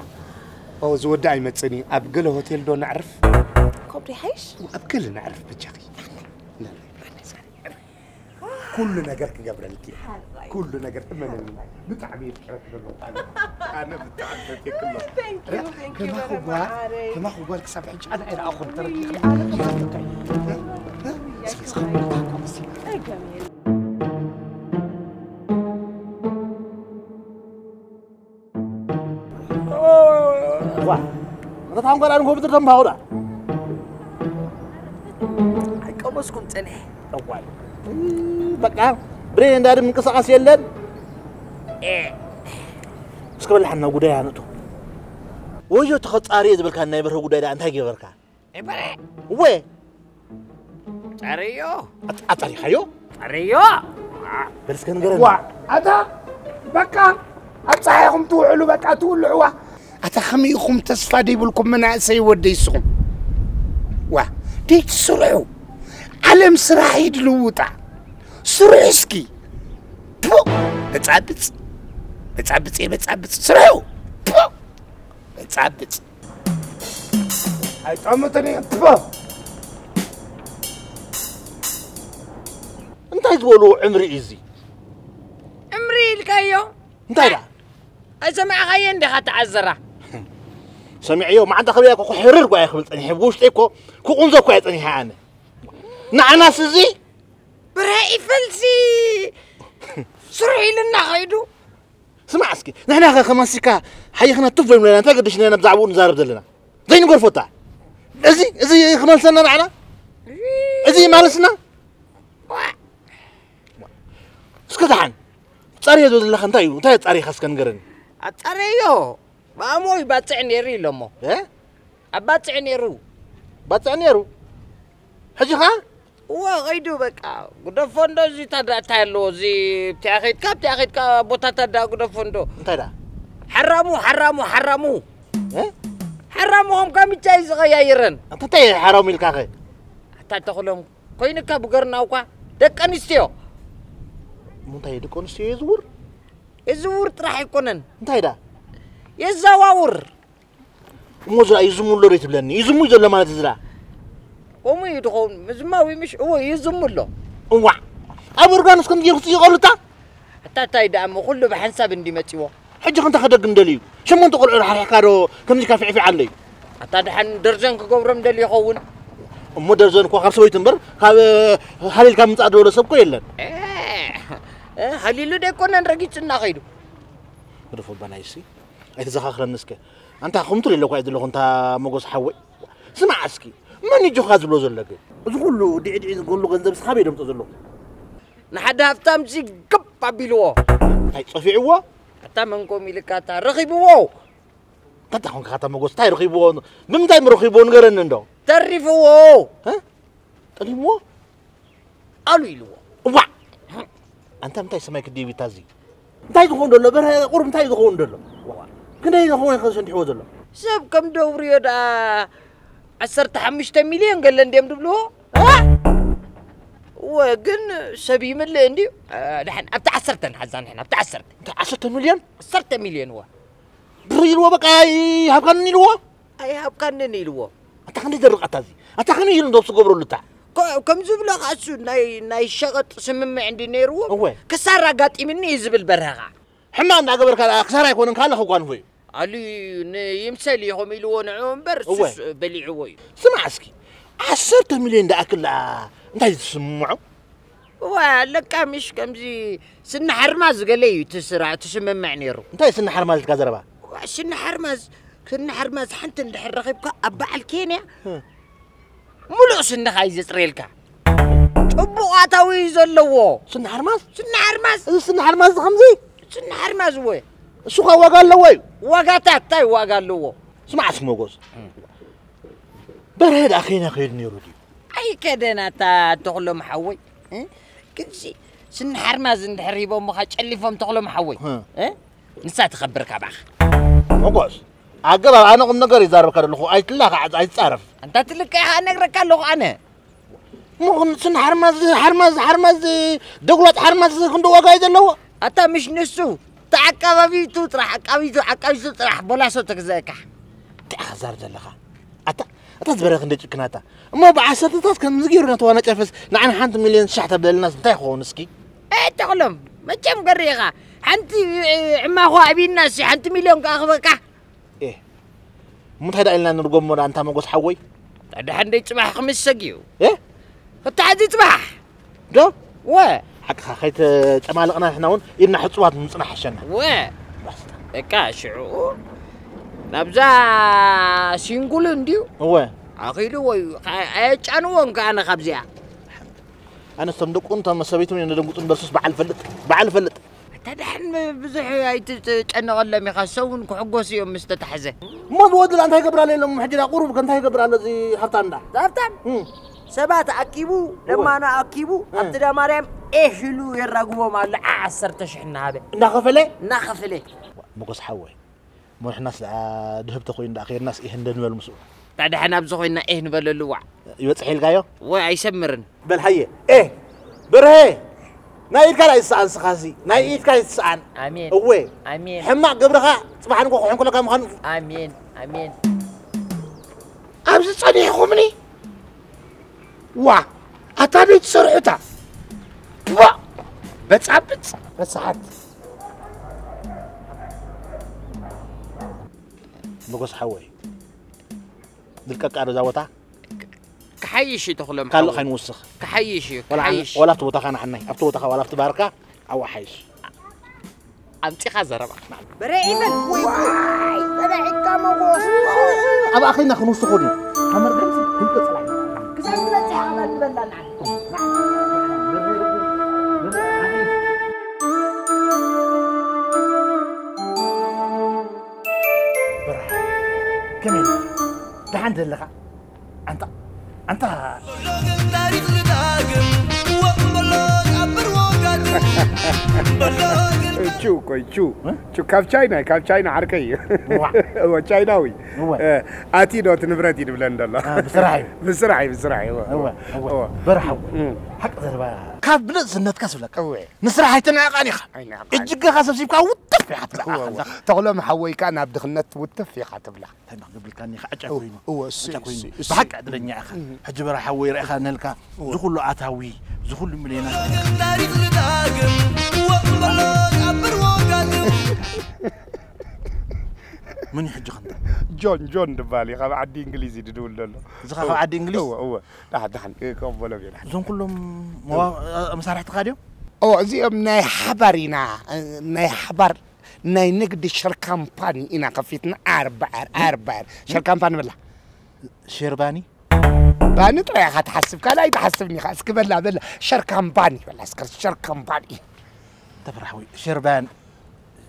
ኦ፣ እዚ ወዲ ኣይመጽእን እዩ። ኣብ ገለ ሆቴል ዶ ነዕርፍ? ኮብሪ ሓይሽ? ኣብ ገለ ነዕርፍ በጃኺ። ኩሉ ነገር ክገብረልኪ እየ። ሓራይ። ኩሉ ነገር እመነኒ። ሓራይ። ብጣዕሚ እየ ዝፍቅረኪ ዘለኹ ኣነ። ኣነ ብጣዕሚ ፈትየኪ ኣለኹ። Thank you, thank you ከማኺ very ጓል፣ much. ከማኺ ጓል ክሳብ ሕጂ ኣነ ኣይረኣኹን። ተረዲእኪ? ኣነ ከማኺ። እስኪ፣ እስኪ፣ እስኪ። ጸገም የለን። ዋ፣ እታ ታንኳ ዳን ኮምፒውተር ተምሃውዳ። ኣይቀመስኩን ጽንሕ። ጠዋል። በቃ፣ ብሬን እንዳድ ምንቅስቃስ የለን። እስከ በላሕና ጉዳይ ኣነቱ። ወዮ ተኸጻሪ ዝበልካ ናይ በርሀ ጉዳይ ዳ እንታይ ገበርካ? ኤበረ! እወ! ጸርዮ! ኣጽ-፣ ኣጸሪኻዮ? ጸርዮ! በል እስከ ንገረኒ። ዋ፣ ኣታ በቃ ኣብ ጸሓይኹም ትውዕሉ፣ በቃ ትውልዕዋ። ኣታ ከመይ ኢኹም ተስፋ ደይብልኩም መናእሰይ ወደይ እስኹም? ዋ፣ ደይትስርሑ። ዓለም ስራሕ እዩ ድልውጣ። ስርሑ እስኪ። ፑ! በጻብጽ። በጻብጽ እየ በጻብጽ። ስርሑ! ፑ! በጻብጽ። ኣይጠምትን እዮም። ፖ! እንታ እንታይ ዝበልዎ ዕምሪ እዩ እዚ? እምሪ ኢልካዮ? እንታይ ደኣ? ኣይሰማዕኻዮ እንዲኻ ተዓዘራ? ሰሚዐዮ፣ መዓንታ ከብያ እኮ ሕርር ጓያ ክብል ጸኒሐ። ብውሽጠይ እኮ ክቑንዞ እኮ እየ ጸኒሐ ኣነ። ንዓናስ እዚ ብርሀ ይፈልሲ ስርሑ ኢልና ኸይዱ። ስማዕ እስኪ፣ ንሕና ኸ ከማሲካ ሓይኽና ቱፍ ዘይብለና እንታይ ገድሽና ኢና ብዛዕባኡ ንዛረብ ዘለና? ዘይንገርፎታ። እዚ፣ እዚ ክመልሰና ንዓና? እዚ ይማለስና? እስከ ደሓን፣ ጸርዮ ዘለኻ እንታይ እዩ? እንታይ ኣጻሪኻ እስከ ንገረኒ። ኣጻረዮ፣ ብኣሞይ ባጽዕ ነይሩ ኢሎሞ። እ? ኣብ ባጽዕ ነይሩ። ባጽዕ ነይሩ? ሕጂ ኸኣ? እወ፣ ኸይዱ በቃ። ግደፎ እንዶ እዚ ታዳ እንታይ ኣለዎ? እዚ ብቲኣ ኸይድካ፣ ብቲኣ ኸይድካ ቦታታት ደኣ ግደፎ እንዶ። እንታይ ደኣ? ሓራሙ፣ ሓራሙ፣ ሓራሙ። እ? ሓራሙ ኸም ካምቻ እዩ ዝቐያይረን። ኣታ እንታይ ሓራሙ ኢልካ ኸ? ኣታ ተኽሎም፣ ኮይኑካ ብገርናውኳ ደቂ ኣንስትዮ። እሞ እንታይ ደቂ ኣንስትዮ የዝውር? የዝውር ጥራሕ ኣይኮነን። እንታይ ደኣ? የዘዋውር። እሞ ዝራ ይዝሙ ኣሎ ዶ ትብለኒ? ይዝሙ እዩ ዘሎ ማለት ዝራ። ከምኡ እዩ ድኸውን። ምዝማው እዩ ምሽ? እዎ፣ ይዝሙ ኣሎ። እዋዕ! ኣብ ኦርጋንስ ከምዚ ገይሩ ክጽይቐሉ እታ? ኣታ እንታይ ደኣ እሞ ኩሉ ብሓንሳብ እንዲ መጺዎ። ሕጂ ክንተ ከደግ እንደልዩ? ሸሞንተ ቆልዑ ሓርሕካ ዶ ከምዚ ካፍዕፊዕ ኣለዩ? ኣታ ደሓን ደርዘን ክገብሮም ደልዩ ይኸውን። እሞ ደርዘን እኳ ካብ ሰበይቱ እምበር ካብ ሃሊልካ ምምጻእ ደሎ ሰብ እኮ የለን። እ፣ እ፣ ሃሊሉ ደይኮነን ረጊጽና ኸይዱ። ግደፎ ባናይሲ፣ ኣይተዘኻኽረኒ እስከ። ኣንታ ከምቱ ኢለ እኳ እየ ዘለኹ፣ እንታ መጎስ ሓወይ። ስማዕ እስኪ፣ መን እዩ ጆኻ ዝብሎ ዘሎ ግን? እዚ ኩሉ ዲዕዲዕ ዝጎሉ ገንዘብ ስኻ በይ ደምጾ ዘለኹ? ንሓደ ሃብታም ሲ ግብ ኣቢልዎ። እንታይ ጸፊዕዎ? ኣታ መን ኮም ኢልካ ኣታ ረኺብዎ። እንታይ ኮንካ ኣታ መጎስ፣ እንታይ ረኺብዎ? ብምንታይ ምረኺብዎ ንገረኒ እንዶ? ተሪፍዎ። እ? ጠሊምዎ? ኣሉ ኢልዎ። እዋዕ! ኣንታ ምንታይ ሰማይ ክድይብ ይታዚ? እንታይ ዝኸውን ዘሎ? በርሀ ቁሩብ እንታይ ዝኸውን ዘሎ? ክንደይ ዝኸውን ኢኻ ሰንዲሕዎ ዘሎ? ሰብ ከም ደውርዮ ደኣ ዓሰርተ ሓሙሽተ ሚልዮን ገለ እንድዮም ድብልዎ? እ? እወ፣ ግን ሰብ ይምልእ እንድዩ። እ፣ ደሓን ኣብቲ ዓሰርተ ንሓዛ ንሕና፣ ኣብቲ ዓሰርተ። እንታይ ዓሰርተ ሚልዮን? ዓሰርተ ሚልዮን እወ። ብር ኢልዎ በቃ ይሃብካኒ ኢልዎ? ኣይሃብካንን ኢልዎ። ኣታ ክንደይ ደርቕ ኣታ እዚ? ኣታ ከመይ ኢሉ እንደው ዝገብረሉ እታ? ከ-፣ ከም ዝብሎ ከኣ እሱ ናይ፣ ናይ ሸቐጥ ስምምዕ እንዲ ነይርዎ፣ እወ። ክሳራ ኣጋጢምኒ እዩ ዝብል በርሀ ከኣ። ሕማቕ እንዳገበርካ ደኣ ክሳራ ኣይኮነን፣ ካልእ ክጓንፎ እዩ። ኣሉ ን-፣ ይምሰል እዩ ከምኡ ኢልዎ ንዕኡ እምበር፣ እወ። እሱስ በሊዕዎ እዩ። ስማዕ እስኪ፣ ዓሰርተ ሚልዮን ደኣክል ደኣ እንታይ እዩ ዝስምዖ? እዋ ኣለካ ምሽ ከምዚ ስኒ ሓርማዝ ገለ እዩ እቲ ስራ፣ እቲ ስምምዕ ነይሩ። እንታይ ስኒ ሓርማዝ ኢልካ ዘረባ? እዋ ስኒ ሓርማዝ፣ ስኒ ሓርማዝ ሓንቲ እንድሕር ረኺብካ ኣብ በዓል ኬንያ እ። ሙሉእ ስንኻ እዩ ዘጽርየልካ። ጽቡቕ ኣታዊ እዩ ዘለዎ። ስኒ ሓርማዝ? ስኒ ሓርማዝ። እዚ ስኒ ሓርማዝ እዚ ከምዚ? ስኒ ሓርማዝ እወ። እሱ ኸ ዋጋ ኣለዎ እዩ? ዋጋታት እንታይ ዋጋ ኣለዎ? ስማዕ እስኪ መጎስ። በርሀ ደኣ ከይና ከይዱ ነይሩ ድዩ? ኣይከደን ኣታ ተኽሎም ሓወይ። እ? ክንሲ ስኒ ሓርማዝ እንድሕር ሂቦምኻ ጨሊፎም ተኽሎም ሓወይ። እ። እ? ንሳ ትኸብር ካባኻ። መጎስ፣ ኣገባብ ኣነ ቁም ነገር ይዛረበካ ዘለኹ። ኣይትላኻ፣ ኣይትጻረፍ። ኣንታ ትልቀ ኢኻ እነግረካ ኣለኹ ኣነ። እሞ ስኒ ሓርማዝ፣ ሓርማዝ፣ ሓርማዝ፣ ደጉላጥ ሓርማዝ ክንዲ ዋጋ እዩ ዘለዎ? ኣታ ምሽ ንሱ፣ እቲ ዓቃባቢቱ ጥራሕ፣ ዓቃቢቱ፣ ዓቃቢቱ ጥራሕ ቦላሶ ተግዘእካ። እንታይ ኢኻ ትዛረብ ዘለኻ? ኣታ፣ ኣታ ዝበረ ክንደይ ጭክናታ። እሞ ብዓሰርተታት ከምዚ ገይሩ ነተዋናጨፈስ ንዓና ሓንቲ ሚልዮን ሻሕ ተብለልናስ እንታይ ይኸውን እስኪ? ኤ ተኽሎም፣ መቸም ገሪ ኢኻ። ሓንቲ፣ እ፣ ዕማኹ ኣቢናሲ ሓንቲ ሚልዮን ክኣኽበካ። ኤ፣ እሞ እንታይ ደኣ ኢልና ንርጎሞ ደኣ ኣንታ መጎስ ሓወይ? ደሓን ደይ ጽባሕ ክምሰግ እዩ። ኤ? ክተሓዚ ጽባሕ። ዶ? ወ። ሓቅኻ፣ ከይተጨማለቕና ንሕና እውን ኢድና ሕጹባት ምጽናሕ ይሓሸና። ወ። ባስታ። በቃ ሽዑ ናብዛ ሲንጉል እንድዩ። እወ። ኣኺሉ ወይ፣ ኣየጫንዎን ከኣ ኣነ ካብዚኣ። ኣነስ እቶም ደቁን እቶም ሰበይቱን እዮም ዘደንግጹን በርሱስ በዓል ፈልጥ፣ በዓል ፈልጥ። ኣታ ደሓን ብዙሕ ኣይትጨነቐሎም ኢኻ፣ ሰው እውን ክሕጎሱ እዮም ምስ ተታሕዘ። እሞ ዝወድላ እንታይ ይገብር ኣሎ ኢሎም ሕጂ ዳ ቁሩብ ከ እንታይ ይገብር ኣሎ እዚ ሃብታም ዳ? ሃብታም? እም። ሰባት ኣኪቡ፣ እወ። ለማና ኣኪቡ፣ እም። ኣብቲ ዳ ማርያም ኤህ ኢሉ የራግቦም ኣሎ፣ ዓ ዓሰርተ ሽሕ እናሃበ። እናኸፈለ? እናኸፈለ። ሞገስ ሓወይ፣ እሞ ንሕናስ ደኣ ድህብ ተኾይኑ ደኣ ከይድናስ ኤህ እንደ ንበል ምስኡ። እታ ደሓን ኣብዚ ኮይና ኤህ ንበለሉ ዋዕ። ይበጽሕ ኢልካዮ? ወይ ኣይሰምርን። በል ሃየ፣ ኤህ፣ በርሀ፣ ናይ ኢድካ ኣይትስኣን ስኻሲ፣ ናይ ኢድካ ኣይትስኣን። ኣሜን። እወ፣ ኣሜን። ሕማቕ ግብርኻ ጽባሕ ንጎ ክሕንኩለካ ምዃኑ። ኣሜን፣ ኣሜን። ኣብዚ ጸኒሕኹምኒ? ዋ፣ ኣታ ቤት ሰርሑታ። ዋ፣ በጻብጽ ረሳሓት። መጎስ ሓወይ፣ ልቀቃ ዶ እዛ ቦታ? ክሓይሽ እዩ ተኽሎም ካልእ ሓወይ። ከይንውስኽ። ክሓይሽ እዩ፣ ወላ ክሓይሽ። ወላ ኣብቲ ቦታኻ ንዓናይ፣ ኣብቲ ቦታኻ ዋላ ኣብቲ ባርካ ኣብኡ ሓይሽ። ኣምጺኻ ዘረባ። በረ ኢቨን። ዋይ፣ ጸናሒትካ መጎስ። ኣብ ኣኺና ክንውስኾ ድዩ? ካብ መርገምሲ ክንቅጽላ። ክሳብ ዝበጽሕ ኣመል ንበላ ንዓና። በራሕ፣ ከመይ ኣለኻ? ደሓን ደለኻ? ኣንታ፣ ኣንታ። ታሪኽ ዝዳግም፣ ወቕበሎ፣ ኣብር ወጋግም። እቹ እኮ፣ እቹ። እ? እቹ ካብ ቻይና፣ ካብ ቻይና ዓርከይ እዩ። ዋ። እወ፣ ቻይናዊ። እወ። እ፣ ኣቲ ዶ እቲ ንብረት እዩ ዝብለን ዘሎ። አ፣ ብስራሕ እዩ። ብስራሕ እዩ፣ ብስራሕ እዩ። እወ፣ እወ፣ እወ። እወ። በርሓው። እም። ሓቂ ዘረባ ካብ ብንእስነትካ ዝብለካ። እወ። ንስራሕ ኣይትንዕቐን ኢኻ። ኣይንዕቐን። እጅገኻ ሰብሲብካ ውትፍ ኢኻ ትብላ እወ፣ እወ። ከለኻ። ተኽሎም ሓወይ ከኣ ናብ ድኽነት ውትፍ ኢኻ ትብላ። እንታይ ክገብርካኒ ኢኻ? ዕጫ እወ፣ ኮይኑ። እወ፣ እሱ፣ ዕጫ ኮይኑ። እሱ፣ እሱ። ብሓቂ ዕድለኛ ኢኻ። እም። ሕጂ በርሓ ሓወይ ርኢኻ ነልካ። እወ። ዝኹሉ ኣታዊ፣ ዝኹሉ ሚልዮናት። ታሪኽ ዝዳግም፣ ወቕበሎ፣ ኣብር ወጋግም። መን እዩ ሕጂ ኸንታ? ጆን፣ ጆን ድበሃል እዩ፣ ካብ ዓዲ እንግሊዝ እዩ ድድውል ዘሎ። እዚ ኸ ካብ ዓዲ እንግሊዝ? እወ፣ እወ። ደሓን፣ ደሓን፣ ክቕበሎም እየ፣ ደሓን። እዞም ኩሎም መዋ-፣ መሳርሕትኻ ድዮም? እወ፣ እዚኦም ናይ ሓባር ኢና፣ ናይ ሓባር ናይ ንግዲ ሸር ካምፓኒ ኢና ከፊትና፣ ኣርባዕር፣ ኣርባዕር። ሸር ካምፓኒ በላ። ሸርባኒ? ባኒ ጥራይ ኢኻ ትሓስብ፣ ካልእ ኣይትሓስብን ኢኻ። እስኪ በላ፣ በላ፣ ሸር ካምፓኒ በላ፣ እስከ ሸር ካምፓኒ። ተፈራሕዊ፣ ሸርባን-፣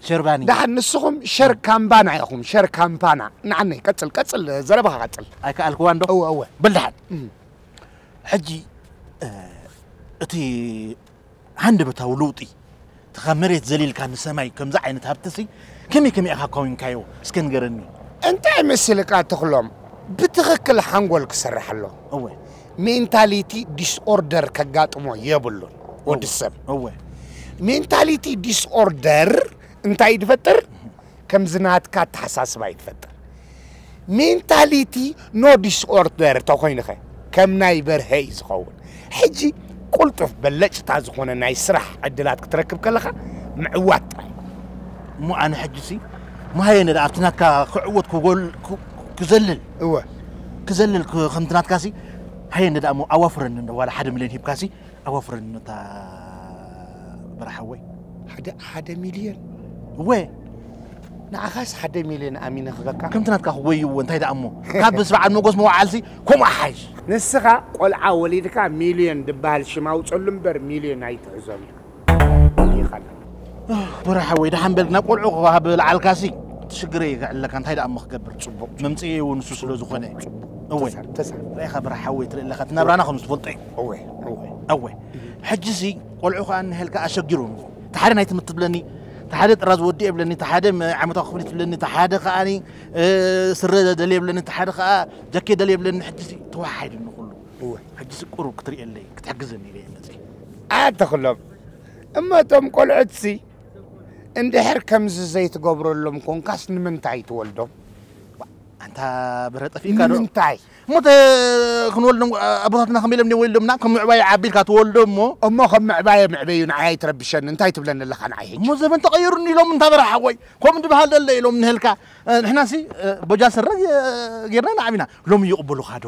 ሸርባኒ። ደሓን ንስኹም ሸር ካምባና ኢኹም፣ ሸር ካምፓና። ንዓነይ፣ ቀጽል፣ ቀጽል፣ ዘረባኻ ቀጽል። ኣይከኣልክዋን ዶ? እወ፣ እወ። በል ደሓን። እም። ሕጂ፣ እ፣ እቲ ሃንደበታዊ ለውጢ፣ እቲ ካብ መሬት ዘሊልካ ንሰማይ ከምዚ ዓይነት ሃብትሲ፣ ከመይ ከመይ ኢኻ ካዊንካዮ? እስከ ንገረኒ። እንታይ መሲልካ ተኽሎም? ብትኽክል ሓንጎል ክሰርሕ ኣሎ። እወ። ሜንታሊቲ ዲስኦርደር ከጋጥሞ የብሉን ወዲ እወ። ሰብ። እወ። ሜንታሊቲ ዲስኦርደር እንታይ ድፈጥር? ከምዚ ናትካ ኣተሓሳስባ እዩ ትፈጥር። ሜንታሊቲ ኖ ዲስኦርደር ተኾይኑኸ ከም ናይ በርሀ እዩ ዝኸውን። ሕጂ ቁልጡፍ በለጭታ ዝኾነ ናይ ስራሕ ዕድላት ክትረክብ ከለኻ ምዕዋት ጥራይ። እሞ ኣነ ሕጂሲ መሃየነ ደኣ ኣብቲ ናትካ ክዕወት ክጎል-፣ ክ-፣ ክዘልል፣ እወ። ክዘልል ክ-፣ ከምቲ ናትካሲ ሃየነ ደኣ እሞ ኣዋፍረኒ እንዶ ዋላ ሓደ ሚልዮን ሂብካሲ ኣዋፍረኒ ነታ በረሓወይ። ሓደ፣ ሓደ ሚልዮን? እወ። ንዓኻስ ሓደ ሚልዮን ኣሚነ ክህበካ? ከምቲ ናትካ ክወይዎ እንታይ ደኣ እሞ። ካብ ምስ በዓል መጎስ መዋዓልሲ ከምኡ ሓይሽ። ንስኻ ቆልዓ ወሊድካ ሚልዮን ድበሃል ሽም ኣውጸሉ እምበር ሚልዮን ኣይትሕዞም ኢኻ። ይኻላ። በረሓወይ ደሓን በል ናብ ቆልዑ ክወሃብ ለዓልካሲ። እቲ ሽግረይ ይግዕለካ እንታይ ደኣ እሞ ክገብር። ጽቡቕ። መምጽኤ እውን ንሱ ስለ ዝኾነ። ጽቡቕ። እወ። ተሳር-፣ ተሳር። ርኢኻ በረሓወይ ትርኢ ኣለኻ። እቲ ናብራና ከም ዝትፈልጦ እዩ። እወ፣ እወ። እወ። ሕጂሲ ቆልዑ ከኣ እንሄልካ ኣሸጊሮም። እቲ ሓደ ናይ ትምህርቲ ትብለኒ፣ እቲ ሓደ ጥራዝ ወዲ የብለኒ፣ እቲ ሓደ መ-፣ ዓመታዊ ክፍሊት ትብለኒ፣ እቲ ሓደ ከኣ፣ እ፣ ስረ ደልየ የብለኒ፣ እቲ ሓደ ከኣ ጃኬት ደልየ የብለኒ። ሕጂሲ ተወሓሒዱኒ ኩሉ። እወ። ሕጂሲ ቁሩብ ክትርእየለይ፣ ክትሕግዘኒ ኢለ እየ መጺአ። ኣተኽሎም፣ እሞ እቶም ቆልዑትሲ እንድሕር ከምዚ ዘይትገብረሎም ኮንካስ ንምንታይ ትወልዶም? ኣንታ ብረ ጠፊእካ ዶ? ንምንታይ? እሞ ተ-፣ ክንወልዶም፣ ኣቦታትና ከመይ ኢሎም ወሊዶምና? ከም ምዕባይ ዓቢ ኢልካ ትወልዶ እሞ። እሞ ከም ምዕባየ ምዕበዩ ንዓይ ኣይትረብሸኒ። እንታይ ትብለኒ ኣለኻ ንዓይ ሕጂ? እሞ ዘበን ተቐይሩኒ ኢሎም እንታ በረሓ ሓወይ። ከምኡ ድበሃል ደለ ኢሎም ንህልካ። ንሕናሲ፣ ቦጃ ስረ ጌርና ንዓቢና። ሎሚ ይቕበሉኻ ዶ?